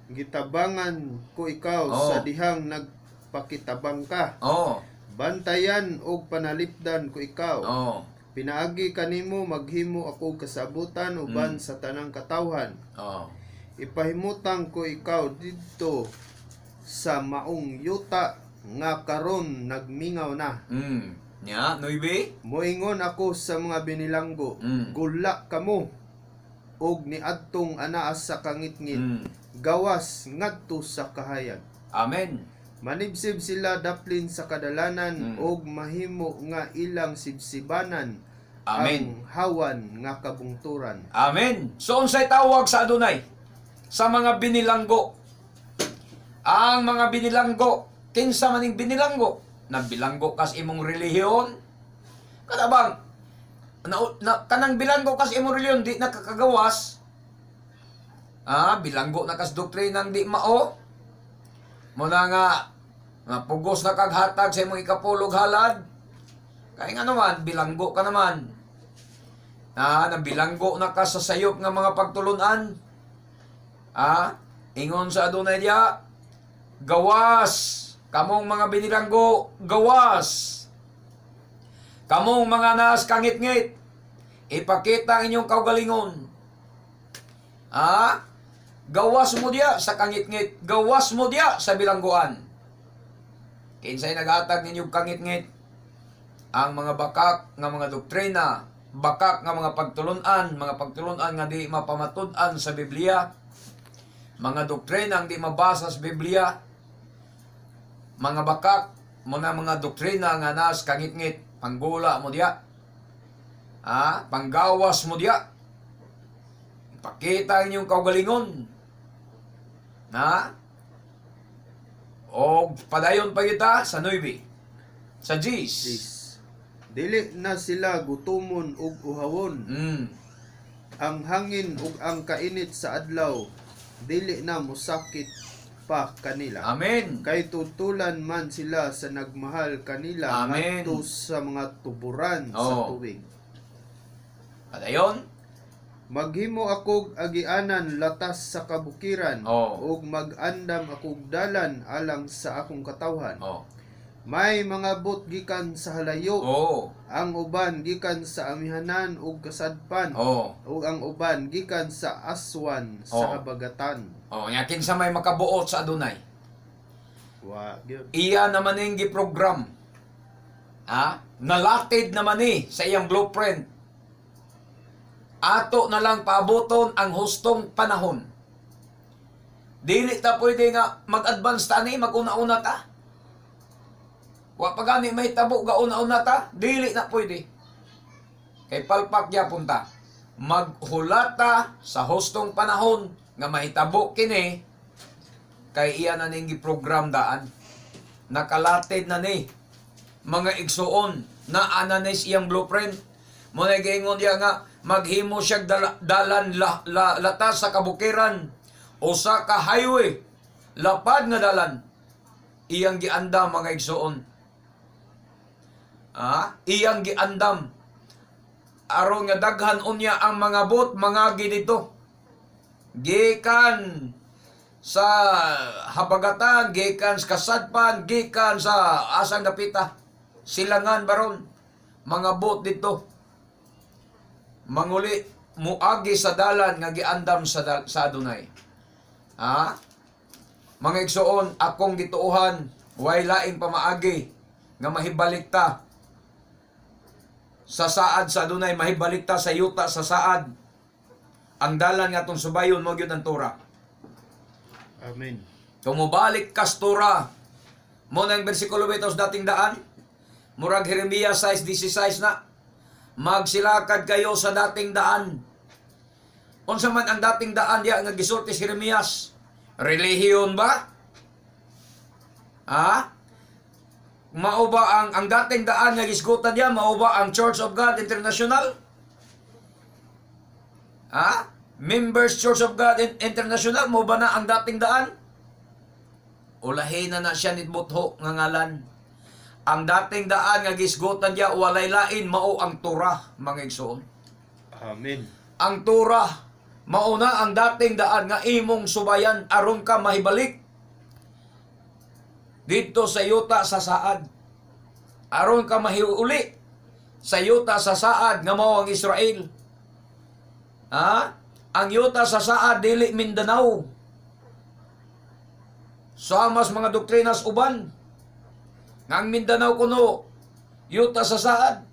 gitabangan ko ikaw sa dihang nagpakitabang ka. Bantayan og panalipdan ko ikaw. Pinaagi kanimo maghimo ako kasabutan uban sa tanang katawhan. Ipahimutang ko ikaw didto sa maong yuta nga karon nagmingaw na. Nya, 9. Moingon ako sa mga binilanggo, "Gula kamo og niadtong anaa sa kangitngit, gawas ngadto sa kahayag." Amen. Manibsib sila daplin sa kadalanan og mahimo nga ilang sibsibanan Amen. ang hawan nga kabungturan. Amen. So unsay tawag sa Adonai sa mga binilanggo? Ang mga binilanggo, kinsa maning binilanggo? Nabilanggo kas imong relihiyon? Kada bang na, kanang bilanggo kas imong relihiyon di nakakagawas? Ah, bilanggo na kas doktrinang di mao? Muna nga pugos na kag hatag sa imong ikapulog halad. Kaya nga naman, bilanggo ka naman. Ah, nabilanggo na ka sa sayop nga mga pagtulunan. Ah, ingon sa Adonai diya, gawas kamong mga binilanggo, gawas. Kamong mga nas kangitngit, ipakita ang inyong kaugalingon. Ah, gawas mo diya sa kangitngit, gawas mo diya sa bilangguan. Kinsay naghatag ninyong kangitngit? Ang mga bakak nga mga doktrina, bakak nga mga pagtulunan nga di mapamatud-an sa Biblia, mga doktrina ang di mabasa sa Biblia, mga bakak, mga mga doktrina nga nas kangitngit, panggula mo diya. Ah, panggawas mo diya. Ipakita ang inyong kaugalingon. Na? O padayon pa kita sa 9. Sa G's. Sis. Dili na sila gutumon ug uhawon. Ang hangin ug ang kainit sa adlaw dili na mosakit pa kanila. Amen. Kay tutulan man sila sa nagmahal kanila Amen. ngadto sa mga tuburan sa tubig. Padayon. Maghimo akog agianan latas sa kabukiran ug mag-andam akog dalan alang sa akong katawhan. May mga bot gikan sa halayo, ang uban gikan sa amihanan ug kasadpan, ug ang uban gikan sa Aswan sa habagatan. Oh, nya kinsa may makabuot sa Adonai? Wa gyud. Iya naman ning giprogram. Ha? Nalatid naman ni sa iyang blueprint. Ato na lang paaboton ang hustong panahon. Dili ta pwede nga mag-advance ta ni, mag-una-una ta. Wa pa gani may tabo ga una-una ta, dili na pwede. Kay palpak gyapon ta. Maghulata sa hustong panahon nga mahitabo kini kay iya na ning giprogram daan. Nakalatid na ni mga igsuon na ananis iyang blueprint. Mo na giingon diya nga maghimo siya dalan latas sa kabukiran, usa ka highway, lapad nga dalan iyang giandam, mga igsuon. Ah, iyang giandam aron nga daghan unya ang mga bot mangagi dito gikan sa habagatan, gikan sa kasadpan, gikan sa asang dapita, silangan baron, mga bot dito. Manguli muagi sa dalan nga giandam sa Adonai. Ha? Mga igsuon, akong gituohan, way laing pamaagi nga mahibalik ta sa saad sa Adonai, mahibalik ta sa yuta sa saad. Ang dalan nga atong subayon mo gyud ang Torah. Amen. Kung mobalik kas Torah, mo nang bersikulo 8 dating daan, murag Jeremias 6:16 na, magsilakad kayo sa dating daan. Unsa man ang dating daan diya nga gisulti si Jeremias? Relihiyon ba? Ha? Mao ba ang dating daan nga gisgutan diya, mao ba ang Church of God International? Ha? Members Church of God International, mao ba na ang dating daan? Ulahin na na siya nitbutho nga ngalan. Ang dating daan nga gisgutan diya walay lain mao ang Torah, mga igsoon. Amen. Ang Torah mao na ang dating daan nga imong subayan aron ka mahibalik didto sa yuta sa saad. Aron ka mahiuli sa yuta sa saad nga mao ang Israel. Ha? Ang yuta sa saad dili Mindanao. Samas mga doktrinas uban. Nga ang Mindanao kuno yuta sa saad.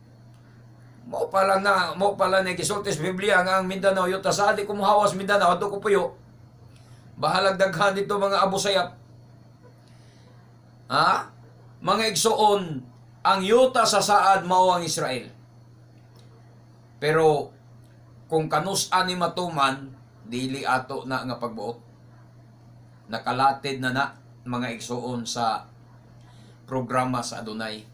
Mao pala na gisulti sa Biblia nga ang Mindanao yuta sa saad. Di ko muhawas Mindanao, adto ko puyo. Bahalag daghan dito mga Abu Sayyaf. Ha? Mga igsoon, ang yuta sa saad mao ang Israel. Pero kung kanus ani matuman, dili ato na nga pagbuot. Nakalatid na na, mga igsoon, sa programa sa Adunay.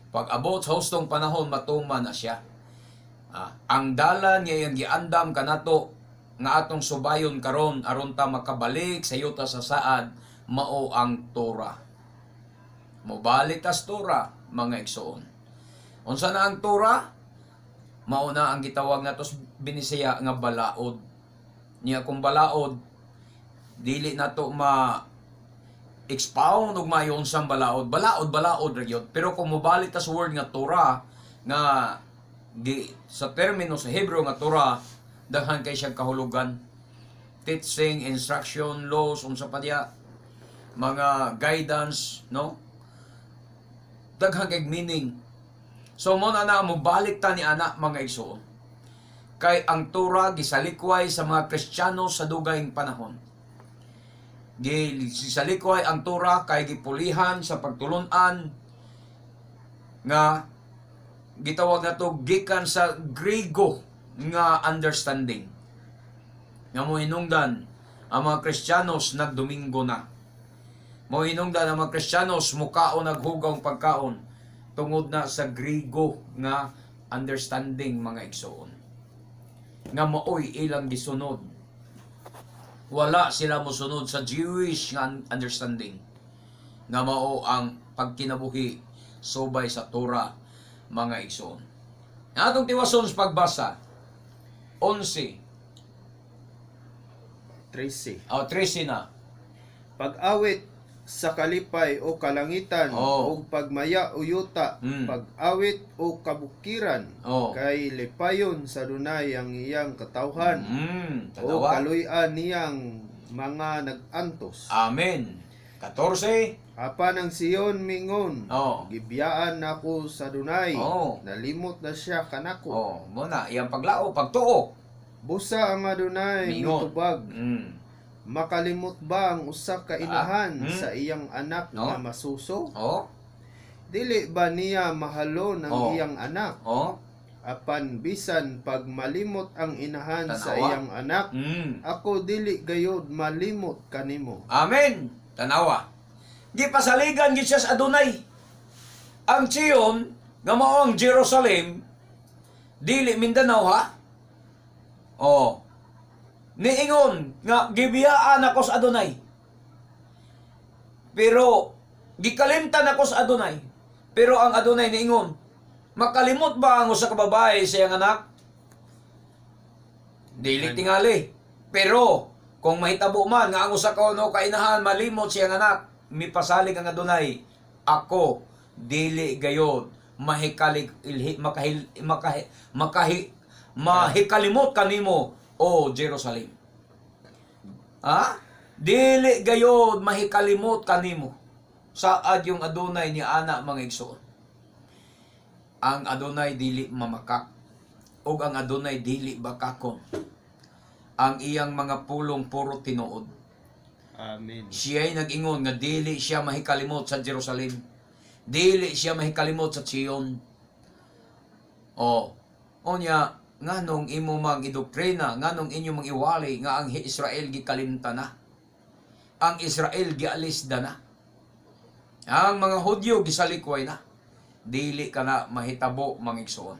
Pag abot sa hustong panahon, matuman na siya. Ang dalan nga iyang giandam kanato nga atong subayon karon aron ta makabalik sa yuta sa saad mao ang Torah. Mobalik tas Torah, mga igsoon. Unsa na ang Torah? Mao na ang gitawag nato sa Binisaya nga balaod. Niya kung balaod, dili nato ma expound og maayo unsang balaod. Balaod, balaod ra gyud. Pero kung mobalik ta sa word nga Torah nga di sa termino sa Hebreo nga Torah, daghan kay siyang kahulugan. Teaching, instruction, laws, unsa pa diya, mga guidance, no? Daghan kay meaning. So mo na na mobalik ta ni ana, mga igsoon. Kay ang Torah gisalikway sa mga Kristiyano sa dugayng panahon. Gisalikway ang Torah kay gipulihan sa pagtulun-an nga gitawag nato gikan sa Griego nga understanding. Nga mo hinungdan ang mga Kristiyanos nagdomingo na. Mo hinungdan ang mga Kristiyanos mukaon naghugawng pagkaon tungod na sa Griego nga understanding, mga igsoon. Nga maoy ilang gisunod. Wala sila mosunod sa Jewish nga understanding nga mao ang pagkinabuhi subay sa Torah, mga igsoon. Ang atong tiwason sa pagbasa, 11 13. O 13 na. Pag-awit sa kalipay o kalangitan ug pagmaya o yuta, pag-awit o kabukiran, kay lipayon sa Adunay ang iyang katawhan o Tanawa. kaluy-an niyang mga nag-antos. Amen. 14. Apan ang Sion mingon, "Gibiyaan nako sa Adunay, nalimot na siya kanako." Oh, mo na iyang paglao, pagtuo. Busa ang Adunay Mingon. mitubag. Makalimot ba ang usa ka inahan sa iyang anak No? nga masuso? Oh. Dili ba niya mahalon ang iyang anak? Oh. Apan bisan pag malimot ang inahan sa Tanawa. iyang anak, ako dili gayod malimot kanimo. Amen. Tanawa. Gipasaligan gid siya sa Adunay. Ang Sion nga mao ang Jerusalem, dili Mindanao ha. Oh. Niingon nga gibiyaan ako sa Adunay. Pero gikalimtan ako sa Adunay. Pero ang Adunay niingon, "Makalimot ba ang usa ka babae sa iyang anak? Dili tingali." Pero kung mahitabo man nga ang usa ka no kainahan malimot siyang anak, mipasalig ang Adunay, "Ako dili gayod mahikalik ilhi, makahil makahi, makahi, mahikalimot kanimo, o Jerusalem." Ha? Dili gayod mahikalimot kanimo. Saad yung Adunay ni ana, mga igsoon. Ang Adunay dili mamakak ug ang Adunay dili bakakon. Ang iyang mga pulong puro tinuod. Amen. Siya'y nag-ingon nga dili siya mahikalimot sa Jerusalem. Dili siya mahikalimot sa Sion. O, unya, nganong imo mang idoktrina, nganong inyo mang iwali nga ang Israel gikalimta na? Ang Israel gialis da na. Ang mga Hudyo gisalikway na. Dili ka na mahitabo, mga igsoon.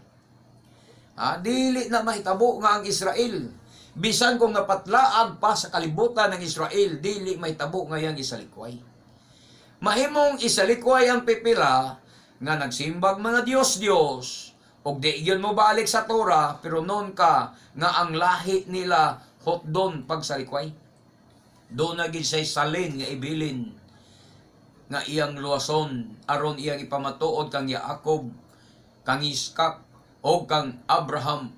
Ha, dili na mahitabo nga ang Israel, bisan kung napatlaag pa sa kalibutan ng Israel, dili mahitabo nga yang isalikway. Mahimong isalikway ang pipila nga nagsimbag mga Diyos-Diyos ug di gyud mo balik sa Torah, pero noon ka nga ang lahi nila hotdon pagsalikway. Doon na gid siya'y salin nga ibilin nga iyang luwason aron iyang ipamatuod kang Jacob, kang Isaac o kang Abraham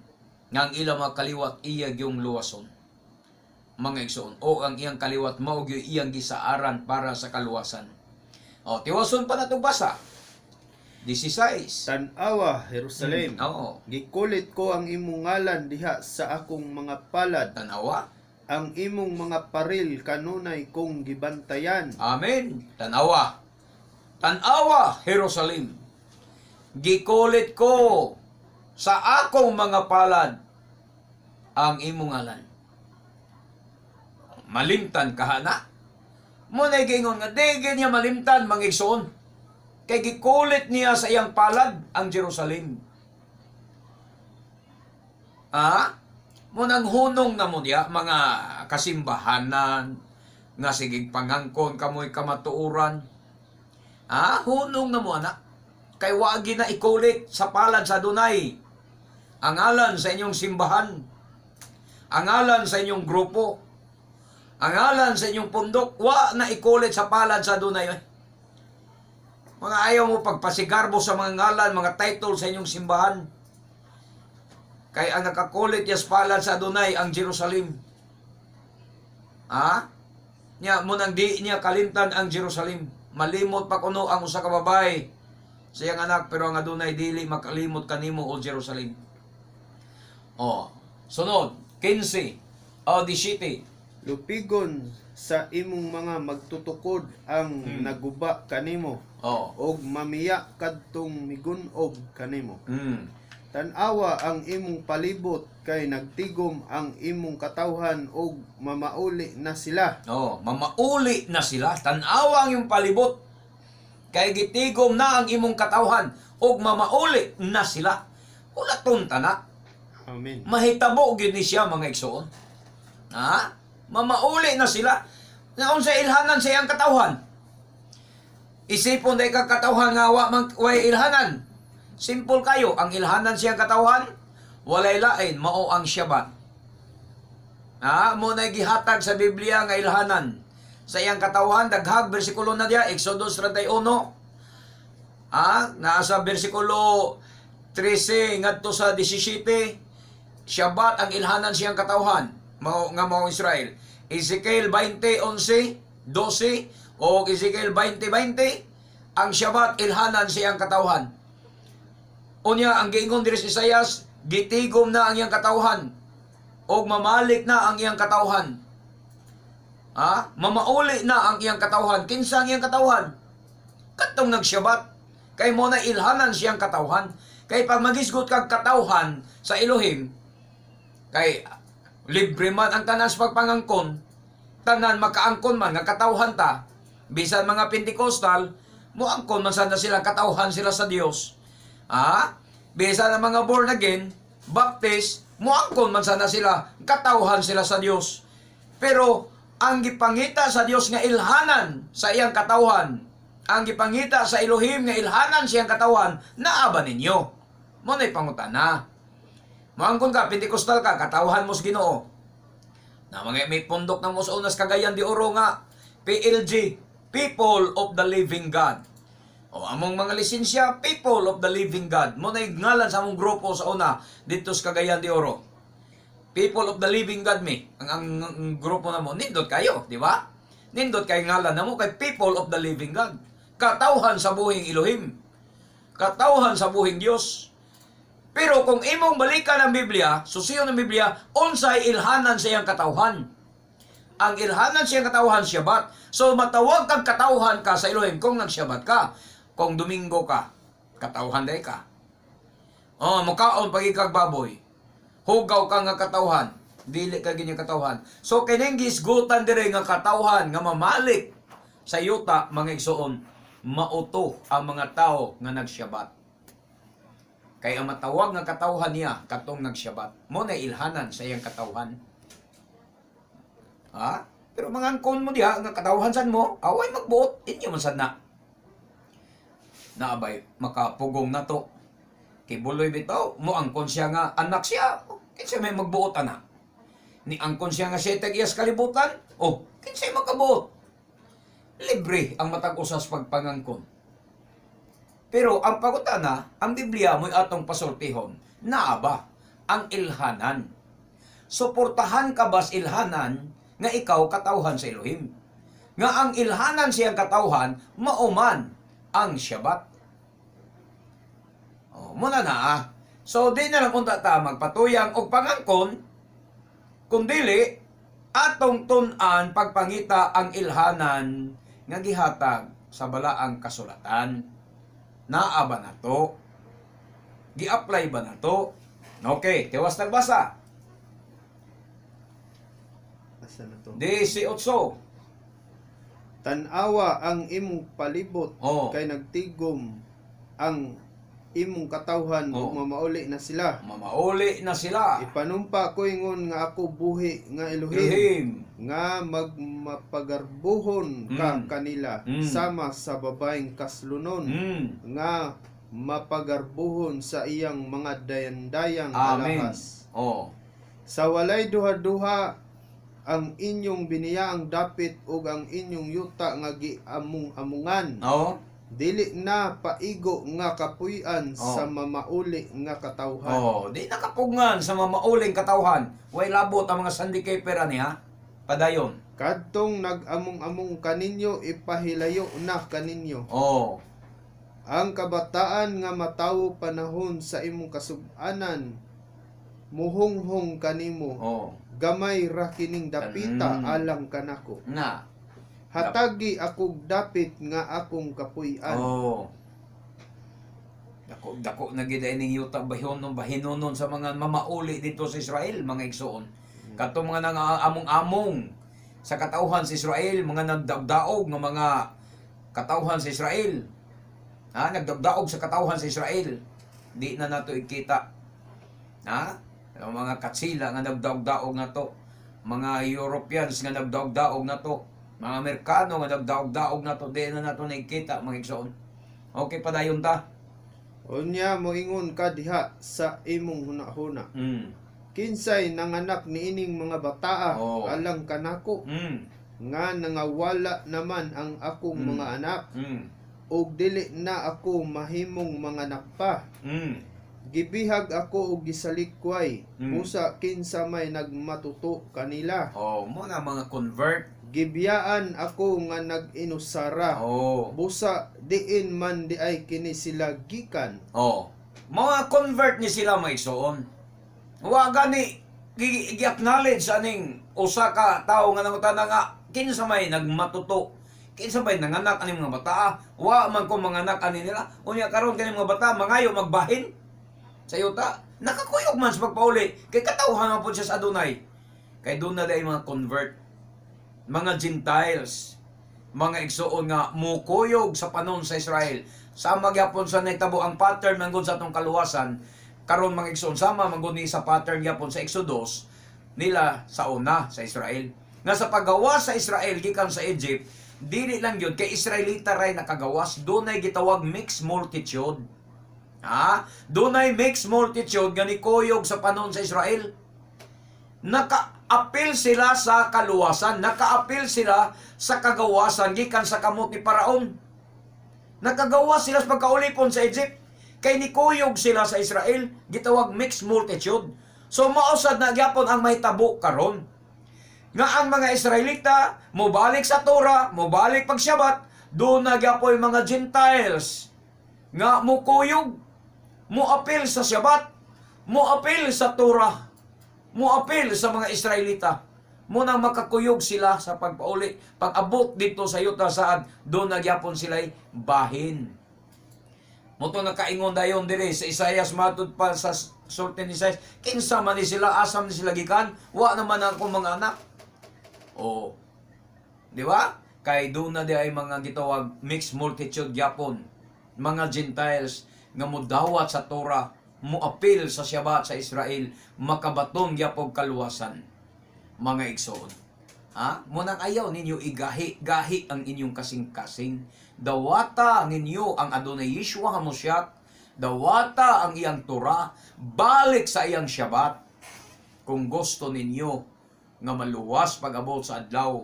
nga ang ilang mga kaliwat iya gyung luwason. mga igsoon, o ang iyang kaliwat mao gyud iyang gisaaran para sa kaluwasan. O, tiwason pa natong basa. 16. Tan-awa, Jerusalem. Gikulit ko ang imong ngalan diha sa akong mga palad. Tanawa. Ang imong mga paril kanunay kong gibantayan. Amen. Tanawa. Tanawa, Jerusalem. Gikulit ko sa akong mga palad ang imong ngalan. Malimtan ka na. Mao na giingon nga di gyud niya malimtan, mga igsoon. Kay gikulit niya sa iyang palad ang Jerusalem. Ah? Mao nang hunong na mo niya mga kasimbahanan nga sige pangangkon kamoy kamatuoran. Ah, hunong na mo ana. Kay wagi na ikulit sa palad sa Adunay ang ngalan sa inyong simbahan. Ang ngalan sa inyong grupo. Ang ngalan sa inyong pundok, wa na ikulit sa palad sa Adunay. Mga ayaw mo pagpasigarbo sa mga ngalan, mga title sa inyong simbahan. Kay ang nakakulit yas palad sa Adunay ang Jerusalem. Ah? Nya mao nang di niya kalimtan ang Jerusalem. Malimot pa kuno ang usa ka babae sa iyang anak, pero ang Adunay dili makalimot kanimo, o Jerusalem. Oh, sunod 15 o 17. Lupigon sa imong mga magtutukod ang naguba kanimo ug mamiya kadtong migun-ob kanimo. Tan-awa ang imong palibot kay nagtigom ang imong katawhan ug mamauli na sila. Oh, mamauli na sila. Tan-awa ang iyong palibot. Kay gitigom na ang imong katawhan ug mamauli na sila. Hulaton ta na. Amen. Mahitabo gyud ni siya, mga igsoon. Ha? Mamauli na sila. Naon sa ilhanan sa iyang katawhan? Isipon day ka katawhan nga wa man way ilhanan. Simple kayo, ang ilhanan siyang katawhan walay lain, mao ang Shabbat. Ha, mao na gihatag sa Biblia nga ilhanan sa iyang katawhan, daghag bersikulo na diya, Exodus 31. Ah, naa sa bersikulo 13 ngadto sa 17, Shabbat ang ilhanan siyang katawhan, mao nga mao Israel. Ezekiel 20:11, 12 o Ezekiel 20:20, ang Shabbat ilhanan siyang katawhan. Unya ang giingon diri sa Isayas, gitigom na ang iyang katawhan og mamalik na ang iyang katawhan. Ha? Mamauli na ang iyang katawhan. Kinsa ang iyang katawhan? Katong nagsyabat. Kay mao na ilhanan siyang katawhan. Kay pag magisgot kag katawhan sa Elohim, kay libre man ang tanan sa pagpangangkon, tanan makaangkon man nga katawhan ta, bisan mga Pentecostal, moangkon man sana sila, katawhan sila sa Dios. Ah? Bisan ang mga born again, Baptist, moangkon man sana sila, katawhan sila sa Dios. Pero ang gipangita sa Dios nga ilhanan sa iyang katawhan, ang gipangita sa Elohim nga ilhanan siyang katawhan, naa ba ninyo? Mao na'y pangutana. Moangkon ka, Pentecostal ka, katawhan mo sa Ginoo. Na mga may pundok na mo sa unas Cagayan de Oro nga PLG, People of the Living God. O among mga lisensya, People of the Living God. Mao na'y ngalan sa among grupo sa una dito sa Cagayan de Oro. People of the Living God mi. Ang grupo namo nindot kayo, di ba? Nindot kay ngalan namo kay People of the Living God. Katawhan sa buhing Elohim. Katawhan sa buhing Dios. Pero kung imong balikan ang Biblia, susiyon ang Biblia, unsay ilhanan sa iyang katawhan? Ang ilhanan sa iyang katawhan, Shabbat. So matawag kang katawhan ka sa Elohim kung nagsyabat ka. Kung Domingo ka, katawhan day ka. Oh, mukaon pag ikag baboy. Hugaw ka nga katawhan, dili ka ganyan katawhan. So kining gisgutan dire nga katawhan nga mamalik sa yuta, mga igsoon, mao to ang mga tao nga nagsyabat. Kay ang matawag nga katawhan niya katong nagsyabat. Mao na ilhanan sa iyang katawhan. Ha? Pero mga angkon mo diha nga katawhan san mo, away magbuot, inyo man sad na. Naabay makapugong na to. Kay buloy bitaw, mo angkon siya nga anak siya. Oh, kinsa may magbuot ana? Ni angkon siya nga siya tag-iyas kalibutan. Oh, kinsay makabuot? Libre ang matag usas pagpangangkon. Pero ang pangutana, ang Biblia mo'y atong pasultihon. Naa ba ang ilhanan? Suportahan ka ba sa ilhanan Nga ikaw katawhan sa Elohim. Nga ang ilhanan siyang katawhan, mao man ang Shabbat. Oh, muna na ah. So di na lang unta ta magpatuyang og pangangkon, kundili atong tun-an pagpangita ang ilhanan nga gihatag sa balaang kasulatan. Naa ba na to? Gi-apply ba na to? Okay, tiwas nagbasa. Asa na to? 18. Tan-awa ang imong palibot kay nagtigom ang imong katawhan ug mamauli na sila. Mamauli na sila. Ipanumpa ko ingon nga ako buhi nga Elohim, Elohim. Nga magmapagarbuhon ka kanila sama sa babaeng kaslunon nga mapagarbuhon sa iyang mga dayandayang Amen. alahas. Sa walay duha-duha ang inyong biniyaang dapit ug ang inyong yuta nga giamong-amungan. Dili na paigo nga kapuy-an sa mamauli nga katawhan. Oh, di nakapugngan sa mamauling katawhan. Way labot ang mga sandikeper ani ha. Padayon. Kadtong nag-among-among kaninyo, ipahilayo na kaninyo. Ang kabataan nga matawo panahon sa imong kasub-anan muhunghong kanimo. Gamay ra kining dapita alang kanako. Na. Hatagi akog dapit nga akong kapuy-an. Oh. Dako dako na gid ining yuta bahinon bahinonon sa mga mamauli dito sa Israel, mga igsoon. Kadtong mga nang-among-among sa katawhan sa Israel, mga nagdaog-daog nga mga katawhan sa Israel. Ha, nagdaog-daog sa katawhan sa Israel. Di na nato ikita. Ha? Ang mga katsila nga nagdaog-daog na to. Mga Europeans nga nagdaog-daog na to. Mga Amerikano nga nagdaog-daog na to. Di na nato nakikita, mga igsoon. Okay, padayon ta. Unya moingon ka diha sa imong hunahuna. Kinsay nanganak niining mga bataa alang kanako nga nangawala naman ang akong mga anak ug dili na ako mahimong manganak pa. Gibihag ako og gisalikway busa kinsa may nagmatuto kanila. Oh, mo na mga convert. Gibiyaan ako nga nag-inusara busa diin man diay kini sila gikan. Oh. Mga convert ni sila, mga igsoon. Wa gani gi-acknowledge aning usa ka tawo nga nangutana nga kinsa may nagmatuto. Kinsa may nanganak ani mga bata? Wa man ko manganak ani nila. Unya karon kani mga bata mangayo magbahin sa yuta. Nakakuyog man sa pagpauli kay katawhan man pud siya sa Adonai. Kay doon na dai mga convert, mga Gentiles, mga igsoon nga mukuyog sa panon sa Israel. Sama gyapon sa nahitabo ang pattern manggod sa atong kaluwasan karon, mga igsoon, sama manggod ni sa pattern gyapon sa Exodus nila sa una sa Israel. Nga sa paggawas sa Israel gikan sa Egypt, dili lang yun kay Israelita ray nakagawas, dunay gitawag mixed multitude. Ha? Dunay mixed multitude nga nikuyog sa panon sa Israel. Naka-apil sila sa kaluwasan, naka-apil sila sa kagawasan gikan sa kamot ni Paraon. Nakagawas sila sa pagkaulipon sa Egypt. Kay nikuyog sila sa Israel, gitawag mixed multitude. So mausad na gyapon ang mahitabo karon. Nga ang mga Israelita mobalik sa Torah, mobalik pag-Shabbat, doon na gyapoy mga Gentiles nga mukuyog, moapil sa Shabbat, moapil sa Torah, moapil sa mga Israelita. Munang makakuyog sila sa pagpauli. Pag-abot dito sa yuta saad, doon na gyapon sila'y bahin. Mao to nakaingon dayon dire sa Isayas, matud pa sa sulti ni Isayas, kinsa man ni sila, asam ni sila gikan, wa naman ako mga anak. O, di ba? Kay doon na di ay mga gitawag mixed multitude gyapon. Mga Gentiles nga mudawat sa Torah, moapil sa Shabbat sa Israel, makabaton gyapon kaluwasan. Mga igsoon. Ha? Munang ayaw ninyo igahi, gahi ang inyong kasing-kasing. Dawata ninyo ang Adonai Yeshua Hamashiach, dawata ang iyang Torah, balik sa iyang Shabbat. Kung gusto ninyo nga maluwas pag-abot sa adlaw,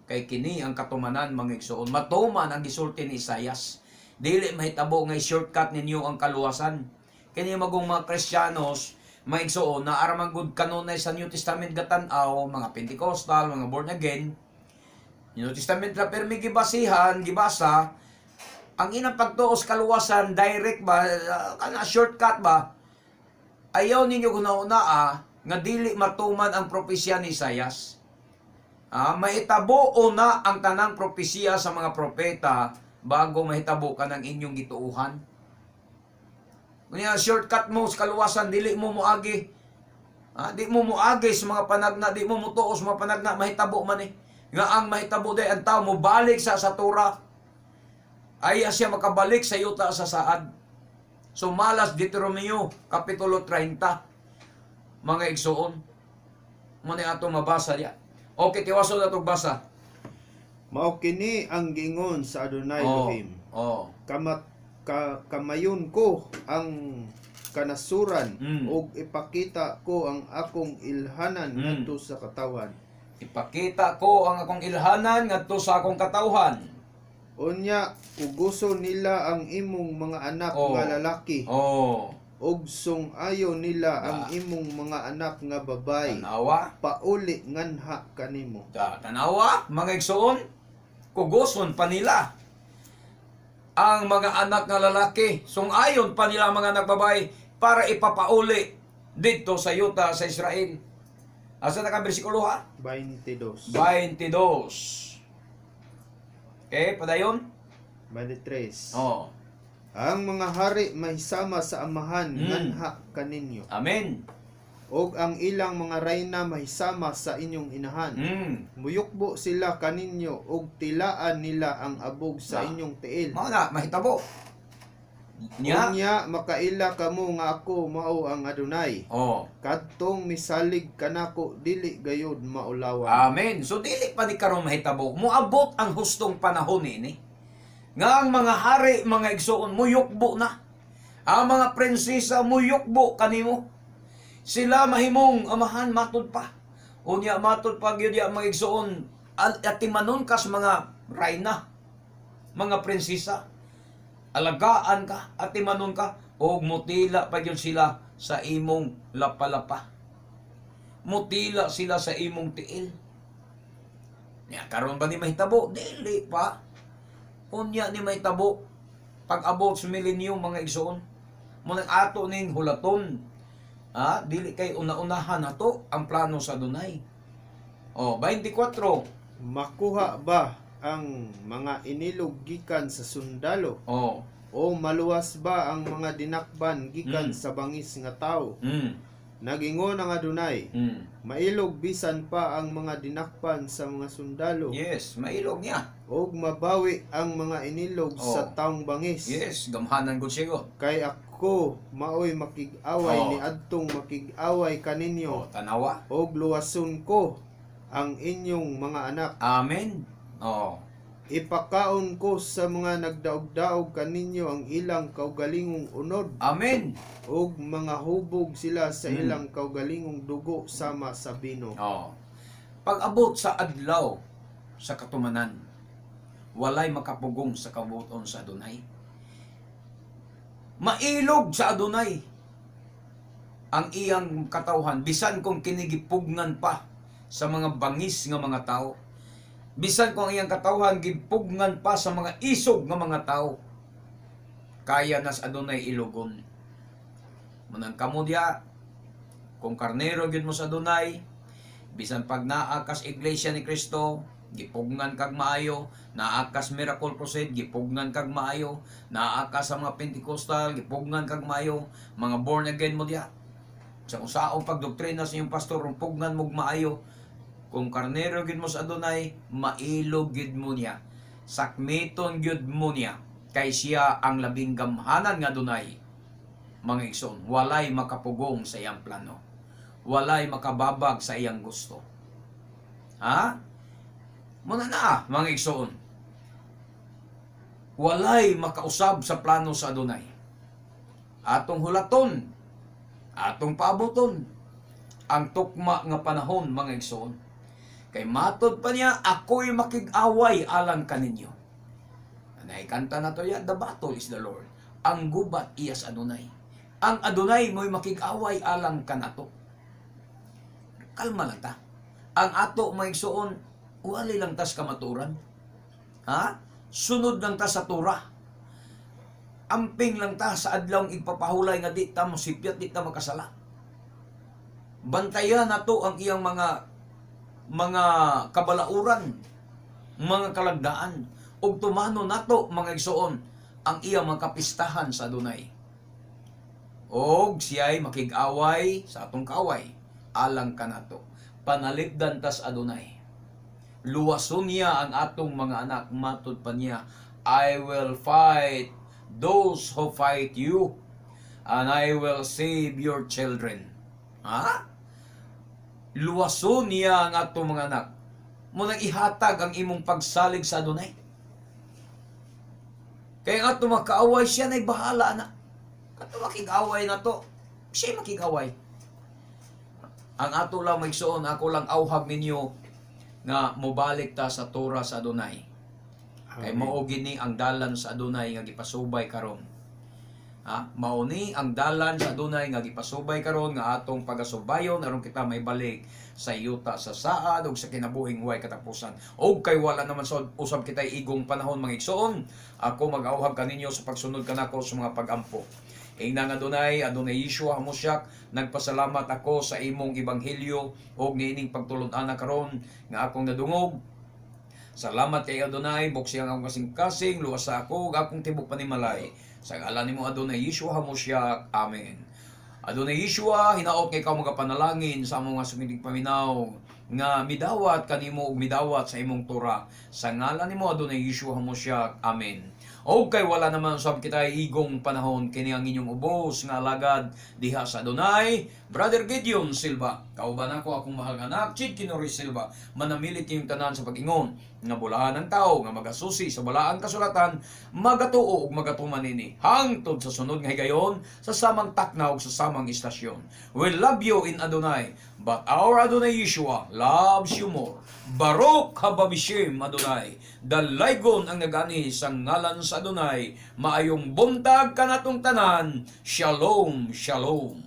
kay kini ang katumanan, mga igsoon. Matuman ang gisulti ni Isayas. Dili mahitabo nga shortcut ninyo ang kaluwasan. Kini magong mga Kristiyanos, Mga igsoon, naa ra man gud kanunay sa New Testament gatan-aw, mga Pentecostal, mga born again. New Testament ra permi gibasihan, gibasa, ang inang pagtuos kaluwasan direct ba, kana shortcut ba? Ayaw ninyo guna-unaa nga dili matuman ang propesya ni Isayas. Mahitabo una ang tanang propesya sa mga propeta bago mahitabo ka ng inyong gituuhan. Unya, shortcut mo sa kaluwasan, dili mo moagi. Di mo moagi sa mga panagna, di mo motuo sa mga panagna, mahitabo man eh. Nga ang mahitabo day ang tao mo balik sa Torah. Ay siya makabalik sa yuta sa saad. So malas Deuteronomio kapitulo 30, mga igsoon. Mo ni atong mabasa diya. Okay, tiwason na itong basa. Mao kini ang giingon sa Adonai Elohim. Kamayon ko ang kanasuran ug ipakita ko ang akong ilhanan ngadto sa katawhan. Ipakita ko ang akong ilhanan ngadto sa akong katawhan. Unya kuguso nila ang imong mga anak nga lalaki ug sung-ayo nila ang imong mga anak nga babay Tanawa. Pauli nganha kanimo. Tanawa, mga igsoon, kuguson pa nila ang mga anak nga lalaki. Sungayon pa nila ang mga anak babae para ipapauli dito sa yuta sa Israel. Asa na ka bersikulo ha? 22. 22. Okay, padayon? 23. Ang mga hari mahisama sa amahan nganha kaninyo Amen. ug ang ilang mga rayna mahisama sa inyong inahan. Muyukbo sila kaninyo ug tilaan nila ang abog sa inyong tiil. Mao na, mahitabo. Nya. Unya makaila kamo nga ako mao ang Adonai. Kadtong misalig kanako dili gayud maulawan. Amen. So dili pa ni karon mahitabo. Moabot ang hustong panahon ini. Nga ang mga hari, mga igsoon, muyukbo na. Ang mga prinsesa muyukbo kanimo. Sila mahimong amahan matud pa. Unya matud pa gyud ya, mga igsoon, atimanon ka sa mga rayna, mga prinsesa. Alagaan ka, atimanon ka, og mutila pa gyud sila sa imong lapalapa. Mutila sila sa imong tiil. Ya, karon ba ni mahitabo? Dili pa. Unya ni mahitabo pag-abot sa millennium, mga igsoon. Munang ato ning hulaton. Dili kay una-unahan nato ang plano sa Adonai. Oh, 24. Makuha ba ang mga inilog gikan sa sundalo o maluwas ba ang mga dinakban gikan sa bangis nga tawo? Nagingon ang Adonai, mailog bisan pa ang mga dinakpan sa mga sundalo Yes, mailog niya. ug mabawi ang mga inilog sa taong bangis. Yes, gamhanan gud siya. Kay ako maoy makig-away ni adtong makig-away kaninyo Tanawa. ug luwason ko ang inyong mga anak. Amen. Ipakaon ko sa mga nagdaog-daog kaninyo ang ilang kaugalingong unod Amen. ug mga hubog sila sa ilang kaugalingong dugo sama sa bino. Oh. Pag-abot sa adlaw sa katumanan, walay makapugong sa kabuton sa Adonai. Mailog sa Adonai ang iyang katawhan bisan kung kini gipugnan pa sa mga bangis nga mga tao. Bisan kung ang iyang katawhan gipugnan pa sa mga isog nga mga tao. Kaya nas Adonai ilogon. Munang kamo diya, kung karnero gyud mo sa Adonai, bisan pag naa kas Iglesia ni Kristo, gipugnan kag maayo, naa kas Miracle Crusade, gipugnan kag maayo, naa ka sa mga Pentecostal, gipugnan kag maayo, mga born again mo diya. Sa usaong pagdoktrina sa inyong pastor, pugnan mo maayo. Kung karnero gyud mo sa Adonai, mailog gyud mo niya. Sakmiton gyud mo niya kay siya ang labing gamhanan nga Adonai. Mga igsoon, walay makapugong sa iyang plano. Walay makababag sa iyang gusto. Ha? Muna na, mga igsoon. Walay makausab sa plano sa Adonai. Atong hulaton, atong paabuton, ang tukma nga panahon, mga igsoon. Kay matod pa niya, ako'y makig-away alang kaninyo. Naikanta na to ya, "The battle is the Lord." Ang gubat iya sa Adonai. Ang Adonai mo'y makig-away alang kanato. Kalma lang ta. Ang ato, mga igsuon, wali lang tas kamaturan. Ha? Sunod lang ta sa Torah. Amping lang ta sa adlawng igpapahulay nga di ta mosipyat, di ta makasala. Bantayan nato ang iyang mga kabalauran, mga kalagdaan, ug tumano nato, mga igsuoon, ang iyang mga kapistahan sa Adonai. Og siya'y makig-away sa atong kaaway alang kanato. Panalipdan tas Adonai. Luwason niya ang atong mga anak. Matud pa niya, "I will fight those who fight you and I will save your children." Ha? Luwason niya ang atong mga anak. Munang ihatag ang imong pagsalig sa Adonai. Kaya ang atong mga kaaway, siya na'y bahala na. Kato makig-away na to, siya makig-away. Ang ato lang, mga igsoon, ako lang auhag ninyo nga mobalik ta sa Torah sa Adonai. Kay mao gini ang dalan sa Adonai nga gipasubay karon. Ha? Mao ni ang dalan sa Adonai nga gipasubay karon nga atong pagasubayon aron kita maibalik sa yuta sa saad ug sa kinabuhing way katapusan. Og kay wala naman sa usab kita igong panahon, mga igsoon, ako mag-auhag kaninyo sa pagsunod kanako sa mga pagampo. Ingna nga Adonai, Adonai Yeshua Hamashiach, nagpasalamat ako sa imong ebanghelyo ug niining pagtulon-ana karon nga akong nadungog. Salamat kay Adonai, buksi ang akong kasing-kasing, luwasa ako ug akong tibok panimalay. Sa ngalan nimo, Adonai Yeshua Hamashiach. Amen. Adonai Yeshua, hinaot nga ikaw magapanalangin sa among mga sumidig paminaw nga midawat kanimo ug midawat sa imong Torah. Sa ngalan nimo, Adonai Yeshua Hamashiach. Amen. Og kay wala naman usab kita igong panahon, kini ang inyong ubos nga alagad diha sa Adonai, Brother Gideon Silva. Kauban ako akong mahal nga anak, Chid Kinori Silva. Manamilit kayong tanan sa pag-ingon nga bulahan ang tao nga magasusi sa balaang kasulatan, magatuo ug magatuman nini hangtod sa sunod nga higayon sa samang takna ug sa samang istasyon. We love you in Adonai, but our Adonai Yeshua loves you more. Baruch haba b'shem Adonai. Dalaygon ang nagani sa ngalan sa Adonai. Maayong buntag kanatong tanan. Shalom, shalom.